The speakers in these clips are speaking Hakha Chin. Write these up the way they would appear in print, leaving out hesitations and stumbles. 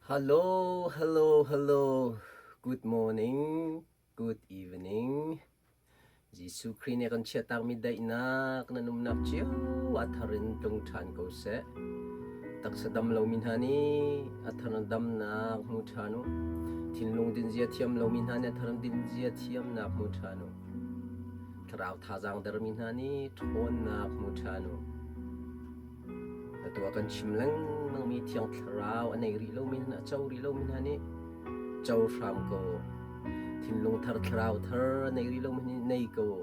Hello, hello, hello. Good morning, good evening. Jesuh Khrih nih kan chiahtakmi daihnak nan umnak cio a thar in tlung ṭhan ko seh. Taksa dam lomi hna nih a thar in damnak hmu ṭhan u. Thinlung dinzia thiam lomi hna nih a thar in dinzia thiamnak hmu ṭhan u. Thlarau thazaang dermi hna nih ṭhawnnak hmu ṭhan u. Atu ah kan chim lengmangmi Thiang Thlarau a nei rih lomi hna, a co rih lomi hna nih co hram ko. Thinlung thar, thlarau thar a nei rih lomi nih nei ko.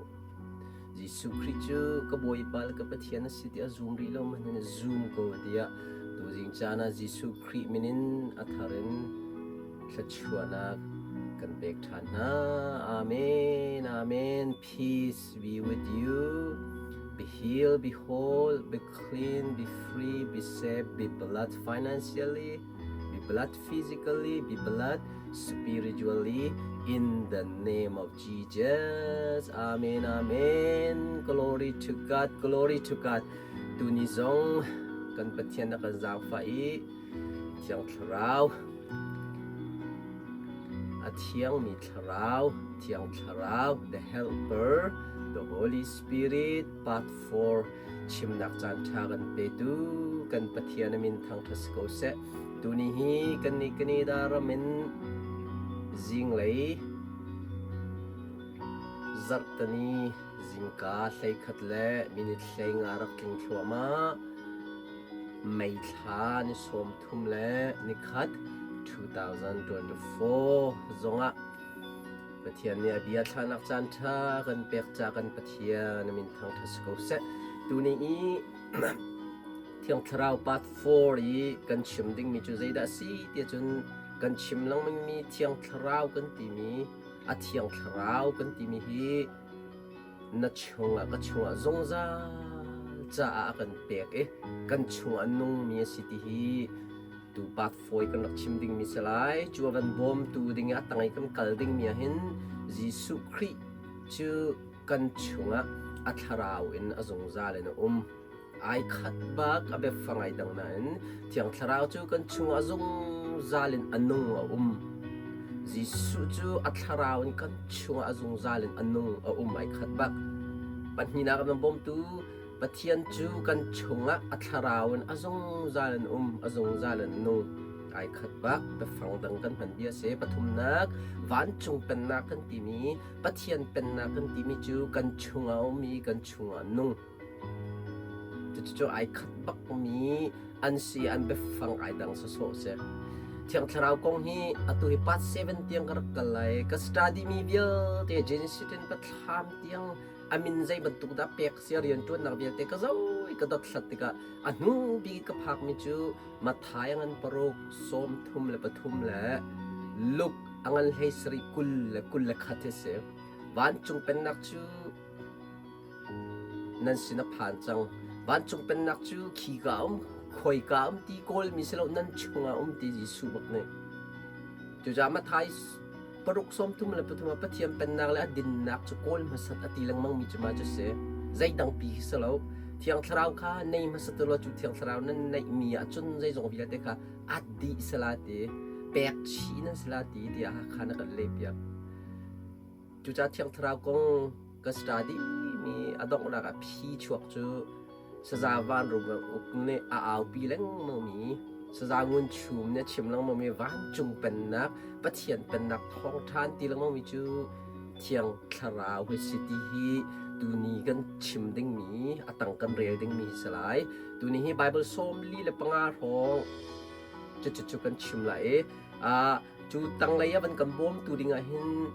Jesuh Khrih cu ka Bawipa le ka Pathian a si tiah zum rih lomi hna nih zum ko tiah tuzing caan ah Jesuh Khrih min in a thar in thluachuahnak kan pek ṭhan hna. Amen. Amen. Peace be with you. Be healed, be whole, be clean, be free, be safe, be blessed financially, be blessed physically, be blessed spiritually in the name of Jesus. Amen. Amen. Glory to God. Glory to God. Tuni zong kan Pathian na kan zaangfah i Thiang Thlarau a thiangmi Thlarau, Thiang Thlarau, the Helper, the Holy Spirit, part 4 chimnak caan ṭha kan petu kan Pathian a min thangṭhat si ko seh. Tuni hi kan nih Canada ram in zinglei zarhtani zingka 11 le minute 15 rak tling thluahmah. May thla ni 31 2024 zongah Pathian nih a bia thlahnak caan ṭha kan pek ca kan Pathian a min thangṭhat si ko seh. Tuni i Thiang Thlarau part 4 i kan chim dingmi cu zeidah a si tiah cun kan chim lengmangmi Thiang Thlarau kan timi a Thiang Thlarau kan timi hi na chungah ka chungah zungzal caah a kan pek i kan chungah a nungmi a si ti hi tu part fawi kan rak chim dingmi si lai. Cu a van bawmtu ding i a tang i kan kal dingmi ah hin Jesuh Khrih cu kan chungah a thlarau in a zungzal in a um. Ai khat bak a biafang ai dang nain Thiang Thlarau cu kan chungah zungzal in a nung a um. Jesuh cu a thlarau in kan chungah a zungzal in a nung a um ai khat bak. Pahnihnak a bawmtu Pathian cu kan chungah a thlarau in a zungzal in um, a zungzal in nung. Ai khat bak biafang dang kan hman bia si. Pathumnak vancung pennak kan timi Pathian pennak kan timi cu kan chungah a um i kan chungah a nung. Cucu ai khat bakmi an si an biafang ai dang sawsawh si. Thiang Thlarau kong hi atu hi part 7 tiang ka rak kal lai. Ka study mi vialte Genesis in Pathlam tiang a min zei bantuk dah pek si rian ṭuannak vialte ka zo i ka dothlat tikah a hnu bik ka phakmi cu Matthai a ngan paruk 33 le Luke a ngan 17 kul le 21 hi si. Vancung pennak cu Nan sin a phan cang. Vancung pennak cu khika um, khoika um ti kawlmi si lo, nan chungah um ti Jesuh bak nih. Cucaah Matthai paruk 33 ah Pathian pennak le a dinnak cu kawl hmasat a ti lengmangmi cu mah cu si. Zeidang pi khi si lo. Thiang Thlarau kha nei hmasat u law cu Thiang Thlarau nan neihmi ahcun zeizong vialte kha at dih sala ti, pek chih nan sala ti tiah kha na kan lehpiak. Cucaah Thiang Thlarau kong ka study mi a donghnak ah phi chuak cu saza vanrum uk nih a aupi lengmang mi saza ngun chum nih a chim lengmang mi vancung pennak Pathian pennak thawngṭha an ti lengmang mi cu Thiang Thlarau hi si ti hi tuni kan chim dingmi a tang kan rel dingmi si lai. Tuni hi Bible 45 hrawng cucu kan chim lai i Cu tanglei a van kan bawmtu dingah hin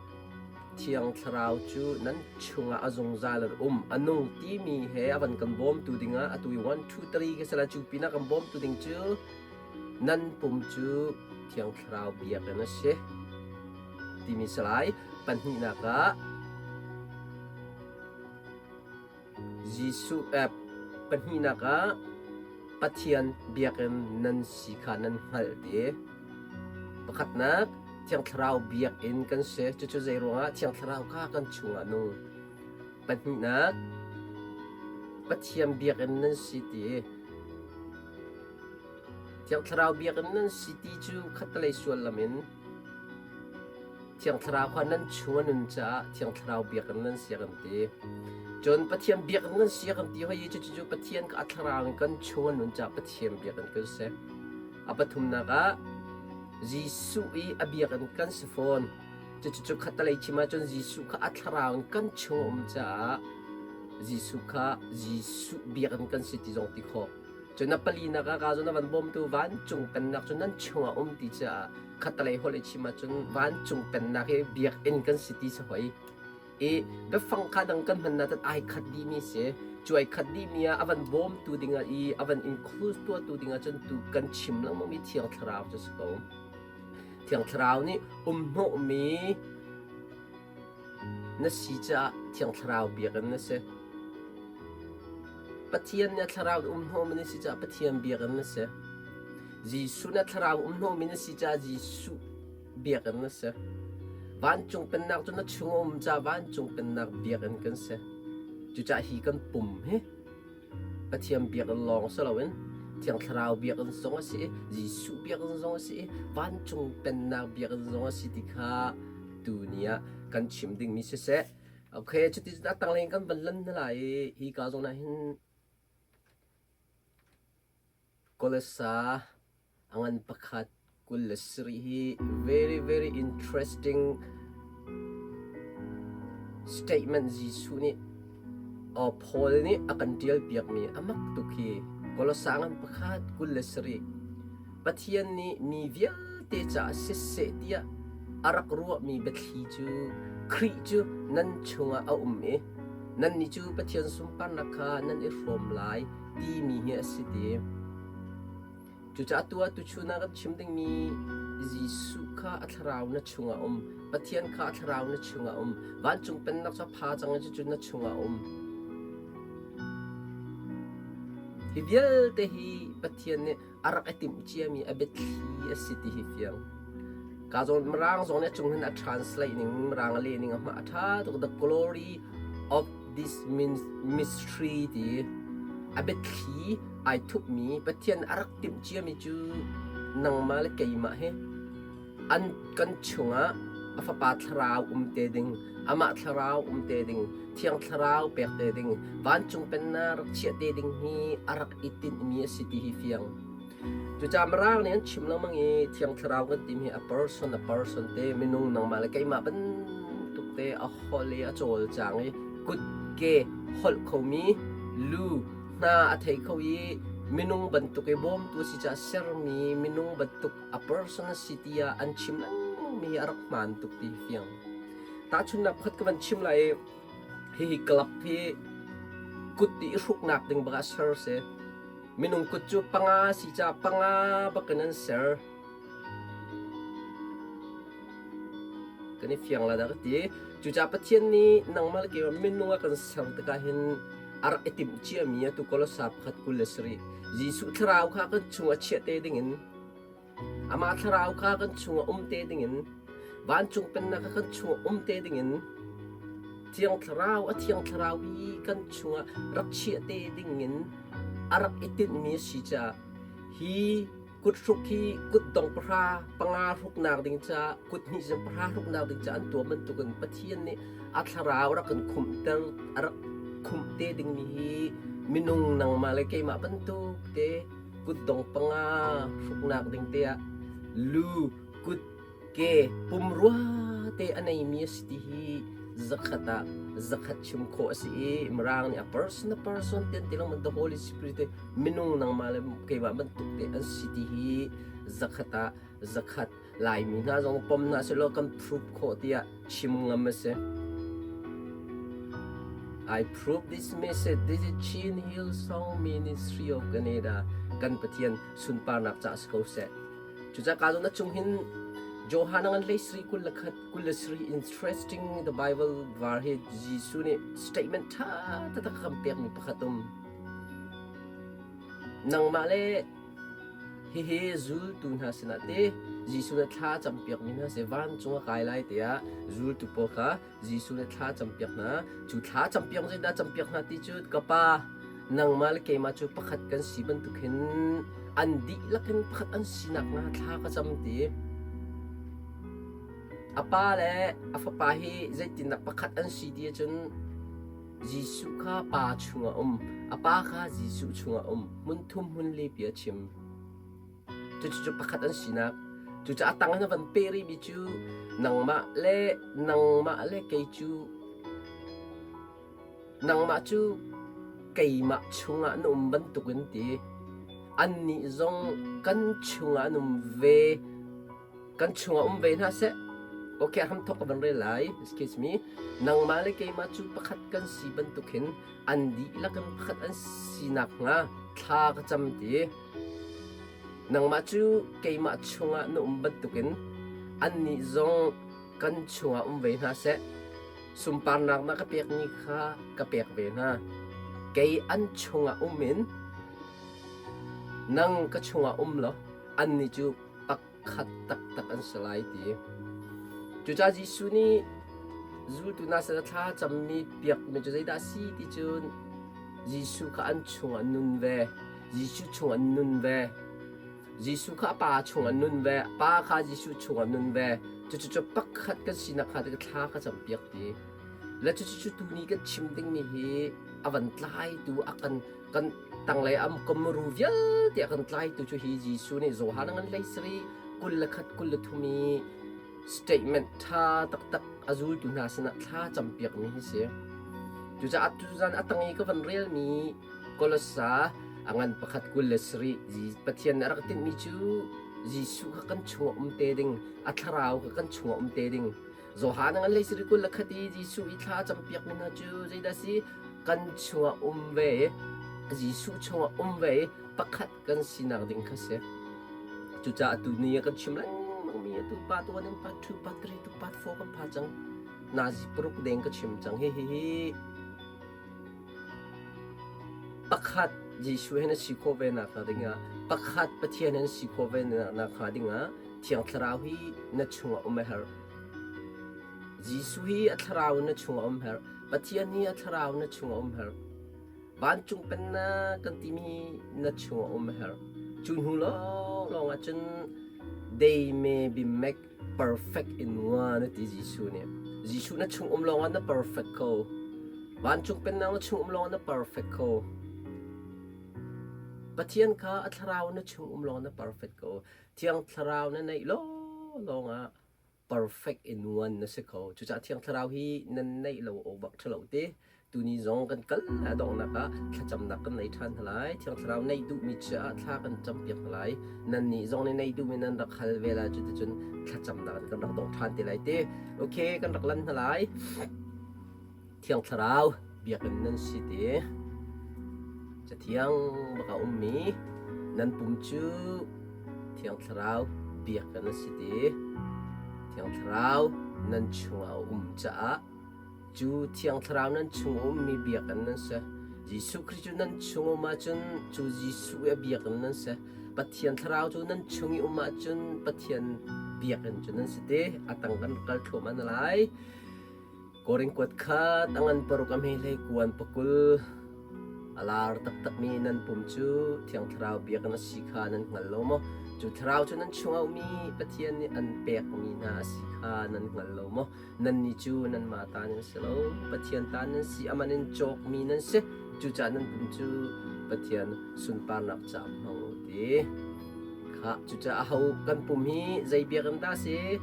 Thiang Thlarau cu nan chungah a zungzal in um, a nung timi he a van kan bawmtu dingah atu i 1, 2, 3 ka sila cu pinah kan bawmtu ding cu nan pum cu Thiang Thlarau biakinn a si timi si lai. Pahnihnak ah Jesuh pahnihnak ah Pathian biakinn nan si kha nan hngalh ti. Pakhatnak, Thiang Thlarau biakinn kan si. Cucu zeiruangah Thiang Thlarau kha kan chungah nung. Pahnihnak, Pathian biakinn nan si ti. Thiang Thlarau biakinn nan si ti cu khattelei suallam in Thiang Thlarau kha nan chung a nun caah Thiang Thlarau biakinn nan si a kan ti. Cun Pathian biakinn nan si a kan ti hoi i cucu Pathian kha a Thlarau in kan chung a nun caah Pathian biakinn kan si. A pathumnak ah Jesuh i a biakinn kan si fawn. Cucu khattelei chim ahcun Jesuh kha a thlarau in kan chung a um caah Jesuh kha Jesuh biakinn kan si ti zong ti khawh. Cun a palinak ah ka zawn a van bawmtu vancung pennak cu nan chungah um ti caah khattelei holh i chim ahcun vancung pennak hi biakinn kan si ti si hoi. I biafang kha dang kan hman nain ai khat dihmi si. Cu ai khat dihmi ah a van bawmtu dingah i a van include tuahtu dingah cun tu kan chim lengmangmi Thiang Thlarau cu si ko. Thiang Thlarau nih um hnawhmi na si caah Thiang Thlarau biakinn na si. Pathian nih a Thlarau um hnawhmi na si caah Pathian biakinn na si. Jesuh nih a Thlarau um hnawhmi na si caah Jesuh biakinn na si. Vancung pennak cu na chung a um caah vancung pennak biakinn kan si. Cucaah hi kan pum hi Pathian biakinn lawng si loin Thiang Thlarau biakinn zong a si i Jesuh biakinn zong a si i vancung pennak biakinn zong a si ti kha tuni ah kan chim dingmi siseh. Okay, cuti a tanglei in kan van lan hna lai i hi ka zawn ah hin Kolesa a ngan pakhat 27 hi very very interesting statement Jesuh nih Paul nih a kan ṭial piakmi a mak tuk hi Kolosa ngan pakhat 27 Pathian nih mi vialte caah siseh tiah a rak ruahmi biathli cu Khrih cu nan chungah a um i nannih cu Pathian sunparnak kha nan i hrawm lai timi hi a si ti. Cucaah tu ah tuchun ah kan chim dingmi Jesuh kha a thlarau na chungah um, Pathian kha a thlarau na chungah um, vancung pennak cu a pha cang i cucu na chungah um. Hi vialte hi Pathian nih a rak i timh ciami a biathli a si ti hi fiang. Ka zawn Mirang zong nih a cung hin a translate ning Mirang a leh ning a hma a ṭha tuk the glory of this mystery ti a biathli ai thupmi Pathian a rak timh ciami cu nangmah le keimah hi an kan chungah a fapa thlarau um te ding amah thlarau um te ding thiang thlarau pek te ding vancung pennak rak chiah te ding hi a rak i tinhmi a si ti hi fiang Cucaah Mirang nih an chim lengmang i Thiang Thlarau kan timi hi a person a person te minung nangmah le keimah bantuk te a holh i a cawlcang i kut ke holh khomi lu hna a thei kho i minung bantuk i bawmtu a si caah sermi minung bantuk a person a si tiah an chim lengmangmi hi a rak hmaan tuk ti hi fiang. Tahchunhnak pakhat ka van chim lai i hihi club hi kut i hruknak ding bak ah ser si. Minung kut cu panga si caah panga bakin an ser. Kan i fiang la dah ka ti. Cucaah Pathian nih nangmah le keimah minung a kan ser tikah hin a rak i timh ciami atu Kolosa pakhat 27 Jesuh thlarau kha kan chung a chiah te dingin Amah thlarau kha kan chungah um te dingin vancung pennak kha kan chungah um te dingin Thiang Thlarau a Thiang Thlarau hi kan chungah rak chiah te dingin a rak i tinhmi a si caah hi kuthruk hi kutdong pahra panga hruknak ding caah kut hnih zong pahra hruknak ding caah an tuah bantukin Pathian nih a thlarau rak kan khumhter a rak khumh te dingmi hi minung nangmah le keimah bantuk te kutdong panga hruknak ding te ah lu kut ke pumrua te a neimi a si ti hi zakhat ah zakhat chim khawh a si i mirang nih a person a person ten ti lengmang the holy spirit minung nangmah le keimah bantuk te an si ti hi zakhat ah zakhat Laimi hna zong pom hna sehlaw kan prove khawh tiah chim ngam a si. I prove this message. This is Chin Hill Song Ministry of Canada. Kan Pathian sunparnak ca si ko seh. Cucaah ka na chung hin Johan ngan lei sri kul le khat kul le sri interesting the Bible var hi Jesuh nih statement tha taktak kan pekmi pakhat um. Nangmah le Hihi zultu hna sinah ti Jesuh nih thla a campiakmi hna si vancung a kai lai tiah zultu pawl kha Jesuh nih thla a campiak hna. Cu thla a campiak zeidah a campiak hna ti cu ka Pa, nangmah le keimah cu pakhat kan si bantuk hin An dihlak in pakhat an sinak hnga thla ka cam ti. A pa le a fapa hi zeitindah pakhat an si ti ahcun Jesuh kha Pa chungah um, a Pa kha Jesuh chungah um. Hmun thum hmun li pi a chim. Cucu pakhat an sinak. Cucaah a tang in a van peh rihmi cu nangmah le nangmah le kei cu nangmah cu keimah chungah na um bantukin ti annih zong kan chungah an um ve kan chungah um ve hna seh. Okay, ham thok ka van rel lai. Excuse me. Nangmah le keimah cu pakhat kan si bantuk hin an dihlak in pakhat an sinak hnga thla ka cam ti. Nangmah cu keimah chungah na um bantukin annih zong kan chungah um ve hna seh. Sunparnak na ka pekmi kha ka pek ve hna. Kei an chungah um in nang ka chungah um law annih cu pakhat taktak an si lai ti. Cucaah Jesuh nih zultu hna sinah thla cammi piakmi cu zeidah a si ti cun Jesuh kha an chungah nun ve. Jesuh chungah nun ve. Jesuh kha a Pa chungah nun ve. Pa kha Jesuh chungah nun ve. Cucu cu pakhat kan sinak kha thla ka campiak ti. Le cucu tuni kan chim dingmi hi a van tlaitu a kan kan tanglei am kamru vialte a kan tlaitu cu hi Jesuh nih Johan ngan hlei sari 21 23 i statement ṭha taktak a zultu hna sinah thla campiakmi hi si. Cucaah tuzan a tang i ka van relmi Kolossa a ngan pakhat 27 Pathian nih a rak tinhmi cu Jesuh kha kan chungah um te ding, a thlarau kha kan chungah um te ding. Johan a ngan hlei sari 21 i Jesuh i thla campiakmi hna cu zeidah si? Kan chungah um ve i Jesuh chungah um ve i pakhat kan sinak ding kha si. Cucaah tu ni ah kan chim lengmangmi atu part 1 in part 2, part 3 to part 4 kan pha cang. Nazi paruk deng ka chim cang. Hi hi hi pakhat Jesuh he na si khawh ve nak hnga dingah pakhat Pathian he na si khawh ve nak hnga dingah Thiang Thlarau hi na chungah um a herh. Jesuh hi a thlarau na chungah um herh. Pathian hi a thlarau na chungah um herh. Vancung pennak kan timi na chungah um a herh. Cu hnu lawnglawng ah cun they may be make perfect in one a ti Jesuh nih. Jesuh na chung um lawngah na perfect ko. Vancung pennak na chung um lawngah na perfect ko. Pathian kha a thlarau na chung um lawngah na perfect ko. Thiang thlarau na neih law lawngah perfect in one na si kho. Cucaah Thiang Thlarau hi nan neih lo awk bak ṭhalo te. Tuni zong kan kal a donghnak ah thlacamnak kan nei ṭhan hna lai. Thiang Thlarau neih duhmi caah thla kan campiak hna lai. Nannih zong nih neih duhmi nan rak hal ve lai. Cuticun thlacamnak in kan rak dong ṭhan te lai te. Okay, kan rak lan hna lai. Thiang Thlarau biakinn nan si te. Cathiang bak a ummi nan pum cu Thiang Thlarau biakinn a si ti. Thiang Thlarau nan chungah a um caah cu Thiang Thlarau nan chung a ummi biakinn nan si. Jesuh Khrih cu nan chung um ahcun cu Jesuh i a biakinn nan si. Pathian Thlarau cu nan chung i um ahcun Pathian biakinn cu nan si ti. A tang kan kal thluahmah na lai. Korin kuat khat a ngan paruk a hme hlei kuan pakul a lar taktakmi nan pum cu Thiang Thlarau biakinn a si kha nan hngal lo maw? Cu Thlarau cu nan chungah ummi Pathian nih an pekmi hna a si kha nan hngal lo maw? Nannih cu nanmah ta nan si lo, Pathian ta nan si, a man in cawkmi nan si. Cucaah nan pum cu Pathian sunparnak caah hmang u ti. Khah, cucaah aho kan pum hi zei biakinn dah a si?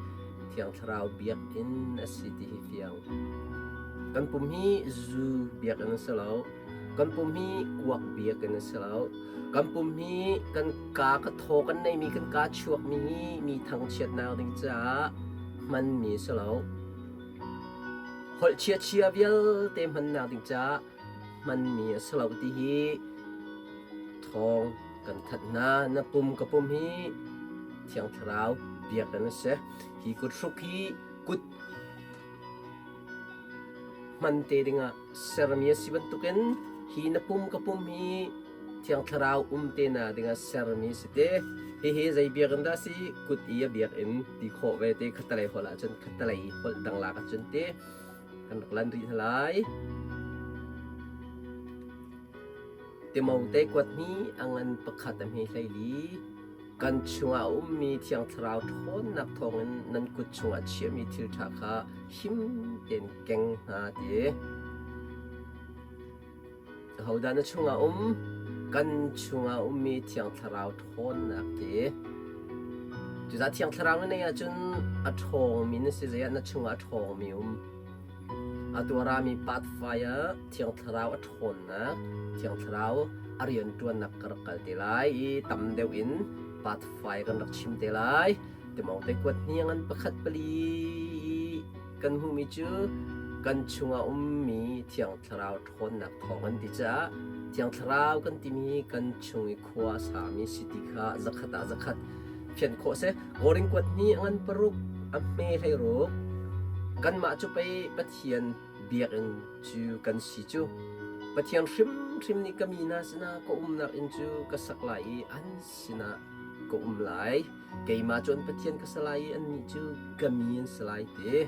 Thiang Thlarau biakinn a si ti hi fiang. Kan pum hi zu biakinn a si lo. Kan pum hi kuak biakinn a si lo. Kan pum hi kan kaa ka thaw kan neimi kan kaa chuakmi hi mi thangchiatnak ding caah hmanmi a si lo. Holh chia-chia vialte hmannak ding caah hmanmi a si lo ti hi thawng kan thanh hna. Na pum ka pum hi Thiang Thlarau biakinn a si. Hi kut hruk hi kut hman te dingah sermi a si bantukin hi na pum ka pum hi Thiang Thlarau um te na dingah sermi si te. Hihi zei biakinn dah si? Kut i a biakinn ti khawh ve te khatalei holh ahcun khatalei holh dang lak ahcun te kan rak lan rih hna lai. Timote kuat hni a ngan pakhat a hme 14. Kan chungah a ummi Thiang Thlarau ṭhawnnak thawngin nan kut chungah chiahmi thil ṭha kha him tein keng hna ti. Ahodah na chungah um? Kan chungah ummi Thiang Thlarau ṭhawnnak ti. Cucaah Thiang Thlarau na neih ahcun a ṭhawngmi na si zei ah na chungah a ṭhawngmi um. Atu a rami pathway ah Thiang Thlarau a ṭhawnnak, Thiang Thlarau a rianṭuannak ka rak kal te lai i tam deuh in pathway kan rak chim te lai. Timote kuat hniang an pakhat pali kan hmuhmi cu kan chungah ummi Thiang Thlarau ṭhawnnak thawng an ti caah Thiang Thlarau kan timi kan chung i khua a sami si ti kha zakhat ah zakhat fian khawh si. Korin kuat hni a ngan paruk, a hme 16. Kanmah cu pei Pathian biakinn cu kan si cu. Pathian hrimhrim nih ka mi hna sinah ka umnak inn cu ka sak lai i an sinah ka um lai. Keimah cu an Pathian ka si lai i annih cu ka mi an si lai ti.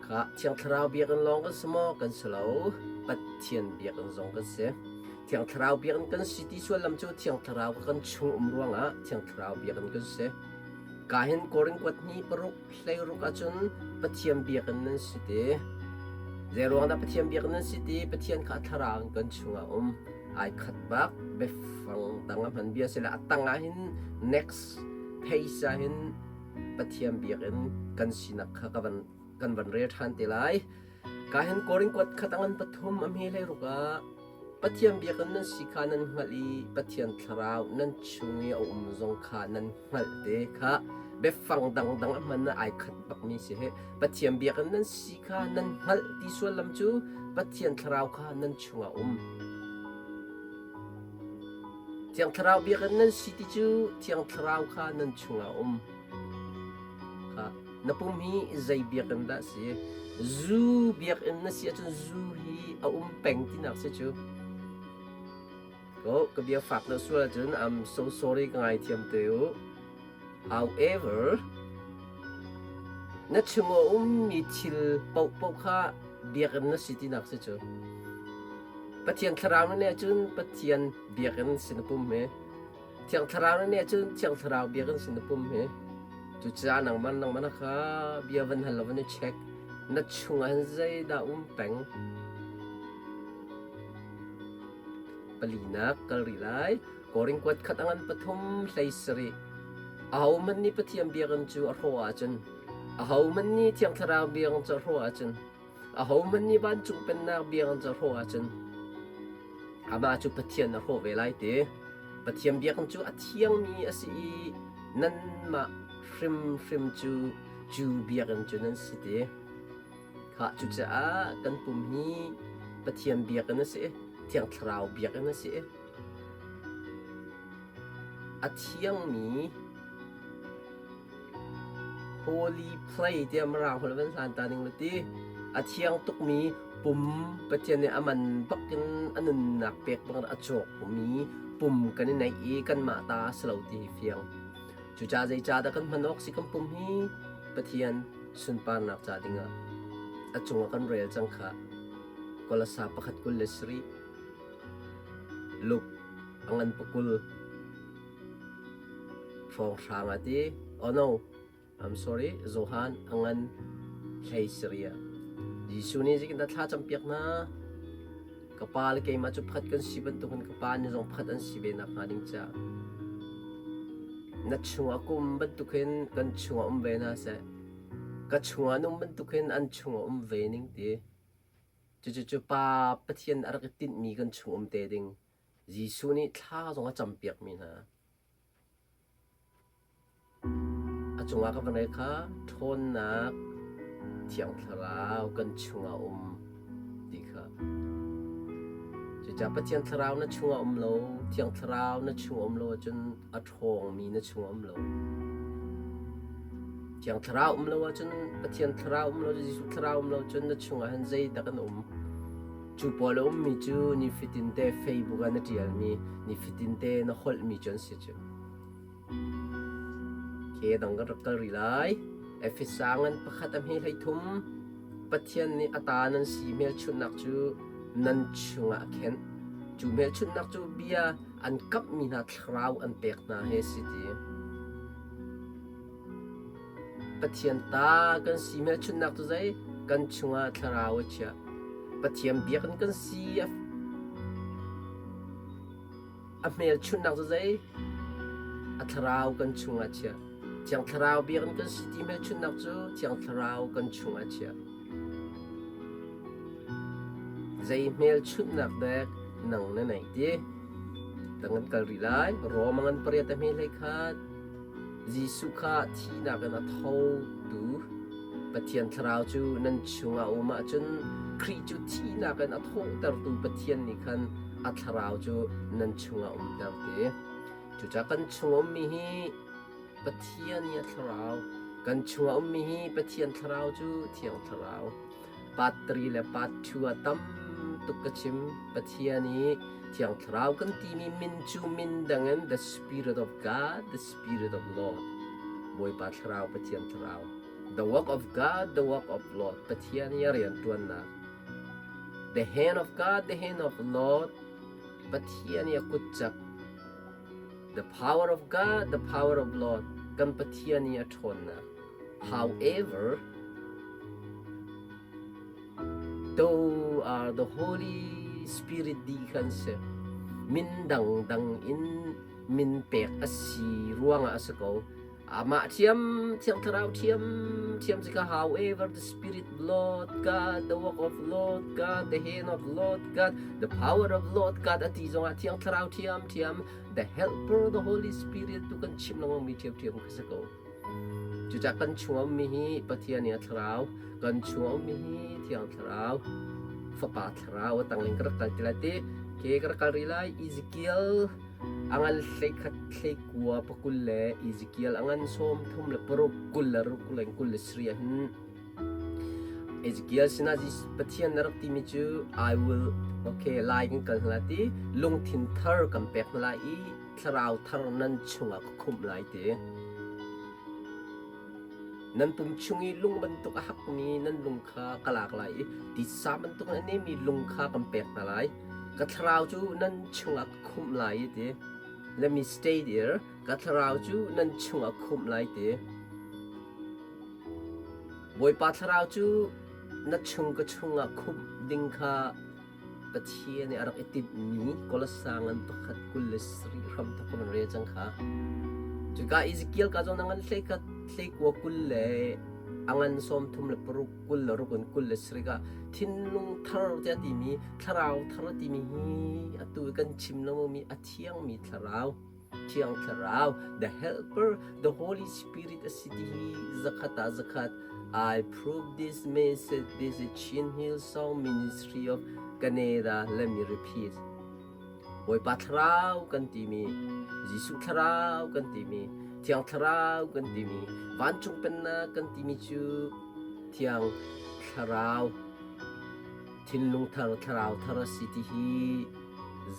Kha Thiang Thlarau biakinn lawng kan si maw? Kan si lo. Pathian biakinn zong kan si. Thiang Thlarau biakinn kan si ti sullam cu Thiang Thlarau kan chung um ruangah Thiang Thlarau biakinn kan si. Ka hin Korin kuat hnih paruk 16 ahcun Pathian biakinn nan si ti. Zei ruang dah Pathian biakinn nan si ti? Pathian kha thlarau in kan chungah um. Ai khat bak biafang dang a hman bia si le a tang ah hin next page ah hin Pathian biakinn kan sinak kha ka van kan van rel ṭhan te lai. Ka hin Korin kuat khat a ngan pathum a hme hlei ruk ah Pathian biakinn nan si kha nan hngalh i Pathian thlarau nan chung i a um zong kha nan hngalh te kha biafang dangdang a hman ah ai khat bakmi si he Pathian biakinn nan si kha nan hngalh ti sullam cu Pathian thlarau kha nan chungah um. Thiang Thlarau biakinn nan si ti cu Thiang Thlarau kha nan chungah um. Kha na pum hi zei biakinn dah si? Zu biakinn na si ahcun zu hi a um peng tinak si cu. Ko ka bia fak deuh sual ahcun I'm so sorry ka ngaithiam te u. However, na chung a ummi thil paohpaoh kha biakinn na si tinak si cu. Pathian thlarau na nih ahcun Pathian biakinn si na pum hi. Thiang thlarau na nih ahcun Thiang thlarau biakinn si na pum hi. Cucaah nangmah nangmah kha bia van hal law van i check. Na chungah hin zeidah um peng? Palinak kal rih lai. Korin kuat khat a ngan pathum 17. Ahohmanh nih Pathian biakinn cu a hrawh ahcun, ahohmanh nih Thiang Thlarau biakinn cu a hrawh ahcun, ahohmanh nih vancung pennak biakinn cu a hrawh ahcun, amah cu Pathian a hrawh ve lai ti. Pathian biakinn cu a thiangmi a si i nanmah hrimhrim cu cu biakinn cu nan si ti. Khah cucaah kan pum hi Pathian biakinn a si i Thiang Thlarau biakinn a si i A thiangmi Holy Play tiah Mirang holh van hlan ta ning la ti. A thiang tukmi pum Pathian nih a man bakin a nunnak pek bangin a cawkmi pum kan i neih i kanmah ta a si lo ti hi fiang. Cucaah zeicahdah kan hman awk si kan pum hi Pathian sunparnak ca dingah a cungah kan rel cang kha. Kolasa pakhat 27 Luke a ngan pakul hrawnghrang a ti. Oh no, I'm sorry, Johan a ngan hlei siria. Jesuh nih zeitindah thla campiak hna? Ka pa le keimah cu pakhat kan si bantukin ka pa nih zong pakhat an si ve nakhnga ding caah na chungah ka um bantukin kan chungah um ve hna seh. Ka chungah an um bantukin an chungah um ve ning ti. Cucu Pa Pathian a rak i tinhmi kan chung um te ding Jesuh nih thla zong a campiakmi hna. A cungah ka van rel kha ṭhawnnak Thiang Thlarau kan chungah um ti kha. Cucaah Pathian Thlarau na chungah um lo, Thiang Thlarau na chungah um lo ahcun a ṭhawngmi na chungah um lo. Thiang Thlarau um lo ahcun Pathian Thlarau um lo Jesuh Thlarau um lo cun na chungah hin zeidah kan um? Cu pawl a ummi cu nifatin te Facebook ah na ṭialmi, nifatin te na holhmi cu an si cu. Ke dang kan rak kal rih lai. Efesa ngan pakhat a hme 13 Pathian nih a ta nan si hmelchunhnak cu nan chungah a khenh. Cu hmelchunhnak cu bia an kamhmi hna thlarau an pek hna he si ti. Pathian ta kan si hmelchunhnak cu zei? Kan chungah thlarau a chiah. Pathian biakinn kan si a hmelchunhnak cu zei? A thlarau kan chungah chiah. Thiang Thlarau biakinn kan si ti hmelchunhnak cu Thiang Thlarau kan chungah chiah. Zei hmelchunhnak dek nang na neih ti? Tang an kal rih lai. Rom ngan pariat a hme hlei khat. Jesuh kha thihnak in a thotu Pathian Thlarau cu nan chungah a um ahcun Khrih cu thihnak in a thawhtertu Pathian nih khan a Thlarau cu nan chungah umter ti. Cucaah kan chung a ummi hi Pathian i a Thlarau, kan chung a ummi hi Pathian Thlarau cu Thiang Thlarau. Part 3 le part 2 ah tam tuk ka chim. Pathian i Thiang Thlarau kan timi min cu min dang in the Spirit of God, the Spirit of Lord. Bawipa Thlarau, Pathian Thlarau. The work of God, the work of Lord. Pathian i a rianṭuannak. The hand of God, the hand of Lord. Pathian i a kutcak. The power of God, the power of Lord. Kan Pathian i a ṭhawnnak. However, though are the Holy Spirit di khan si min dangdang in min pek a si ruangah a si ko. Amah ṭhiam, Thiang Thlarau ṭhiam, ṭhiam si kha however the Spirit Lord God, the work of Lord God, the hand of Lord God, the power of Lord God a ti zongah Thiang Thlarau ṭhiam ṭhiam, the helper, the Holy Spirit tu kan chim lengmang mi ṭhiam ṭhiam kha si ko. Cucaah kan chung a ummi hi Pathian i a thlarau, kan chung a ummi hi Thiang Thlarau, Fapa Thlarau a tangling ka rak kal ti lai ti, ke ka rak kal rih lai, Ezekiel A ngan hleikhat hleikua pakul le Ezekiel a ngan 36 26 le 27 ah hin Ezekiel sinah Pathian na rak timi cu I will okay lai kan kal hna lai ti lungthin thar kan pek hna lai i thlarau thar nan chungah ka khumh lai ti. Nan pum chung i lung bantuk a hakmi nan lung kha ka lak lai i titsa bantuk in a nemmi lung kha kan pek hna lai. Ka thlarau cu nan chungah ka khumh lai i ti. Let me stay there. Ka thlarau cu nan chungah khumh lai ti. Bawipa thlarau cu na chung ka chungah khumh ding kha Pathian nih a rak i tinhmi Kolasa ngan pakhat 27 hram thawk kan rel cang kha. Cuka Ezekiel ka zawn a ngan hleikhat hleikua 20 le a ngan 36 26 in 27 ah thinlung thar tiah timi thlarau thar timi hi atu kan chim lengmangmi a thiangmi thlarau Thiang Thlarau, the Helper, the Holy Spirit a si ti hi zakhat ah zakhat I prove this message. This is Chin Hill Song Ministry of Canada. Let me repeat. Bawipa Thlarau kan timi, Jesuh Thlarau kan timi, Thiang Thlarau kan timi, Vancung Pennak kan timi cu Thiang Thlarau thinlung thar thlarau thar a si ti hi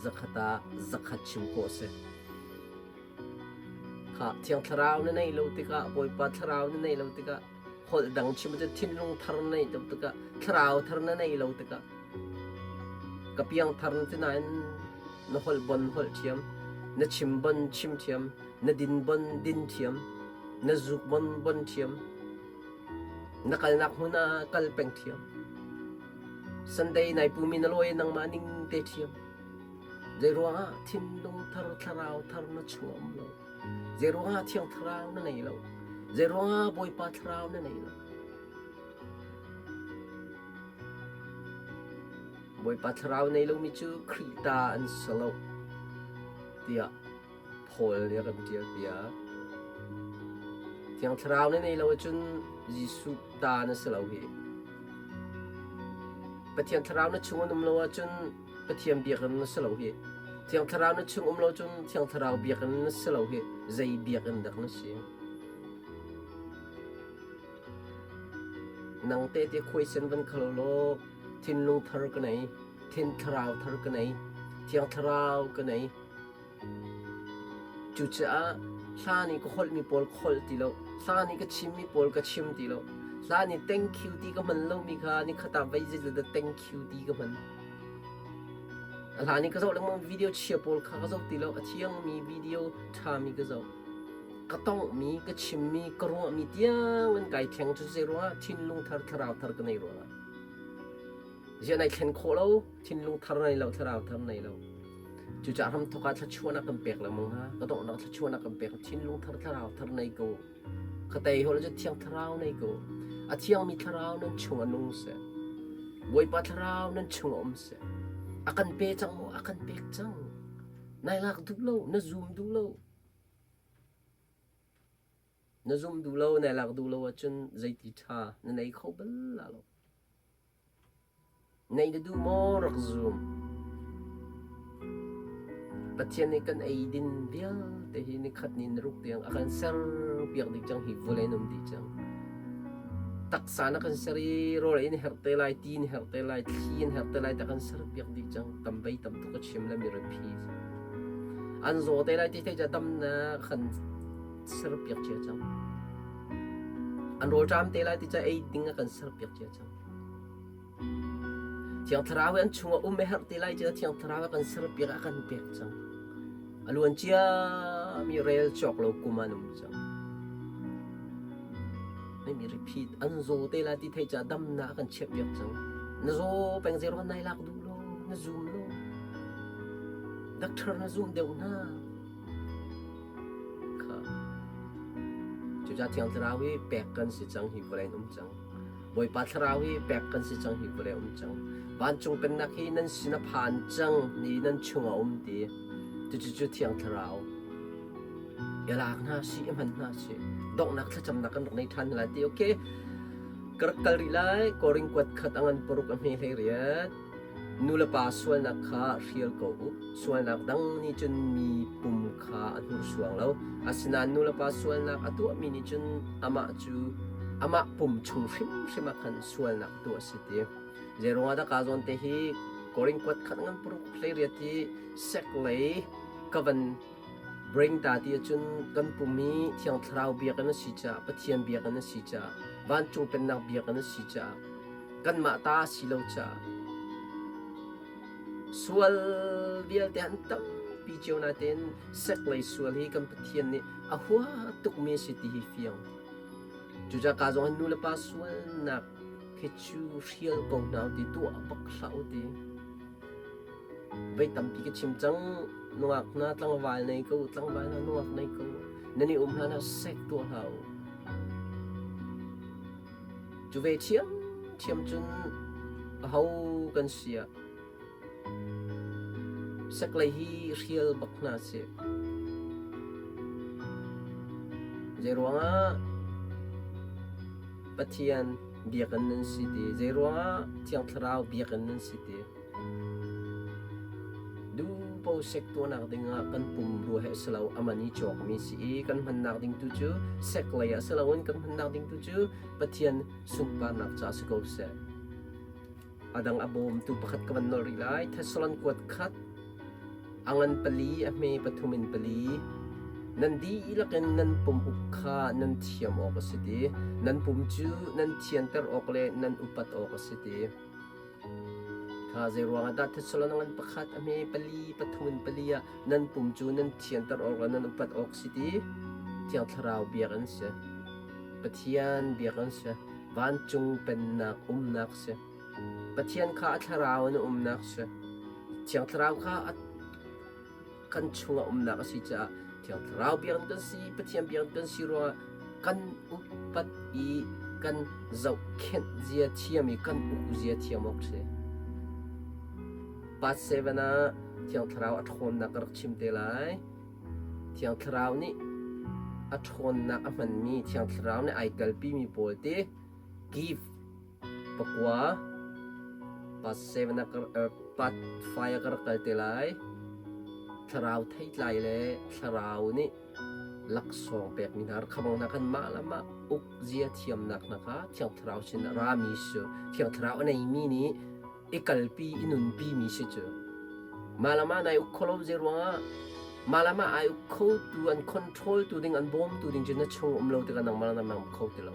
zakhat ah zakhat chim khawh a si. Kha Thiang Thlarau na neih lo tikah Bawipa Thlarau na neih lo tikah holh dang chim cu thinlung thar na neih lo tikah thlarau thar na neih lo tikah ka piang thar na ti nain na holh bon holh thiam na chim bon chim thiam na din bon din thiam na zuk bon bon thiam Na kalnak hmun ah kal peng ṭhiam. Sunday nai pumi na lawi nangmah ning te ṭhiam. Zeiruangah thinlung thar thlarau thar na chung a um lo. Zeiruangah thiang thlarau na nei lo. Zeiruangah Bawipa thlarau na nei lo. Bawipa thlarau nei lomi cu Khrih ta an si lo tiah Paul nih a kan ṭialpiak. Thiang Thlarau na nei lo ahcun Jesuh ta na si lo hi. Pathian Thlarau na chung an um lo ahcun Pathian biakinn na si lo hi. Thiang Thlarau na chung um lo cun Thiang Thlarau biakinn na si lo hi. Zei biakinn dak na si? Nang te te khuaisen van khalo law thinlung thar ka nei, thin thlarau thar ka nei, Thiang Thlarau ka nei. Cucaah hlan i ka holhmi pawl ka holh ti lo, hlan i ka chimmi pawl ka chim ti lo. Hlan i thank you ti ka hman lomi kha nikhat ah voi zeizat dah thank you ti ka hman. A hlan i ka zoh lengmang video chia pawl kha ka zoh ti lo. A thiangmi video ṭhami ka zoh. Ka tonghmi, ka chimmi, ka ruahmi tiang in kai thleng cu zei ruangah thinlung thar, thlarau thar ka nei ruangah. Ziah nai thlen khawh lo, thinlung thar nei lo, thlarau thar nei lo. Cucaah hramthawk ah thluachuahnak kan pek lengmang hna. Ka donghnak thluachuahnak kan pek. Thinlung thar, thlarau thar nei ko. Ka tei hol cu Thiang Thlarau nei ko. A thiangmi Thlarau nan chung a nung seh. Bawipa Thlarau nan chung a um seh. A kan pe cang maw? A kan pek cang. Nai lak duh lo, na zum duh lo. Na zum duh lo, nai lak duh lo ahcun zeiti ṭha na nei kho bal la lo. Neih na duh maw rak zum. Pathian nih kan eidin vialte hi nikhat ni naruk tiang a kan ser piak dih cang hi vawlei in um dih cang. Taksa na kan ser i rawl ei na herh te lai, ti na herh te lai, thli na herh te lai ta kan ser piak dih cang. Tam vei tam tuk a chim le mi riphi. An zaw te lai ti thei ca dam na kan ser piak cia cang. An rawlṭam te lai ti ca ei ding a kan ser piak cia cang. Thiang Thlarau hi an chungah um a herh ti lai cu Thiang Thlarau a kan serpiak a kan pek cang. A luan ciami rel cawk lo kum an um cang. Mi repeat an zaw te lai ti thei ca damnak a kan chiahpiak cang. Na zaw peng zei ruang nai lak duh lo, na zum lo. Doctor na zum deuh hna. Kha. Cucaah Thiang Thlarau hi pek kan si cang hi vawlei in um cang. Bawipa Thlarau hi pek kan si cang hi vawlei um cang. Vancung pennak hi nan sin a phan cang ni nan chung a um ti. Cucu Thiang Thlarau. I lak hna si, i hman hna si. Donghnak thlacamnak kan rak nei ṭhan lai ti. Okay. Ka rak kal rih lai. Korin kuat khat a ngan paruk a hme hlei riat. Nulepa sualnak kha hrial ko u. Sualnak dang nih cun mi pum kha a hnursuang lo. Asinain nulepa sualnak a tuahmi nih cun amah cu amah pum chung hrimhrim ah khan sualnak tuah a si ti. Zeiruangah dah kaa zawn te hi Korin kuat khat ngan paruk hleiriat hi sek lei ka van bring ta ti ahcun kan pum hi Thiang Thlarau biakinn a si caah Pathian biakinn a si caah vancung pennak biakinn a si caah kanmah ta a si lo caah sual vialte an tampi cio natein seklei sual hi kan Pathian nih a hua tukmi a si ti hi fiang. Cucaah ka zong hin nu le pa sualnak khi cu hrial ko hna ti tuah bak hlah u ti. Voi tampi ka chim cang nungak hna tlangval nei ko tlangval hna nungak nei ko nan i um hlan ah sek tuah hlah u. Cu ve ṭhiamṭhiam cun aho kan si ah seklei hi hrial bak hna sih. Zeiruangah Pathian biakinn nan si ti, zeiruangah Thiang Thlarau biakinn nan si ti. Duhpaoh sek tuahnak dingah kan pumrua he si lo a man i cawkmi si i kan hmannak ding tu cu sek lei ah si loin kan hmannak ding tu cu Pathian sunparnak ca si ko seh. A dang a bawmtu pakhat ka van nawl rih lai. Thessalon kuat khat a ngan pali a hme pathum in pali nan dihlak in nan pum uk kha nan thiam awk a si ti. Nan pum cu nan thianter awk le nan upat awk a si ti. Kha zeiruangah dah Thessalon ngan pakhat a hme pali pathum in pali ah nan pum cu nan thianter awk le nan upat awk si ti Thiang Thlarau biak an si. Pathian biak an si. Vancung pennak umnak si. Pathian kha a thlarau in a umnak si. Thiang Thlarau kha a kan chungah umnak a si caah Thiang Thlarau biakinn kan si, Pathian biakinn kan si ruangah kan upat i kan zohkhenh zia thiam i kan uk zia thiam awk si. Part 7 ah Thiang Thlarau a ṭhawnnak ka rak chim te lai. Thiang Thlarau nih a ṭhawnnak a hmanmi Thiang Thlarau nih ai kalpimi pawl te give Pakua part 7 ah part 5 ah ka rak kal te lai. Thlarau theitlai le thlarau nih laksawng pekmi hna khamang hna khan mah le mah uk zia thiamnak hna kha Thiang Thlarau sin a rami si. Thiang Thlarau a neimi nih i kalpi i nunpi mi si cu. Mah le mah nai uk kho lo zei ruangah mah le mah ai uk kho tu an control tu ding an bawm tu ding cu na chung um lo tikah nangmah le nangmah um kho ti lo.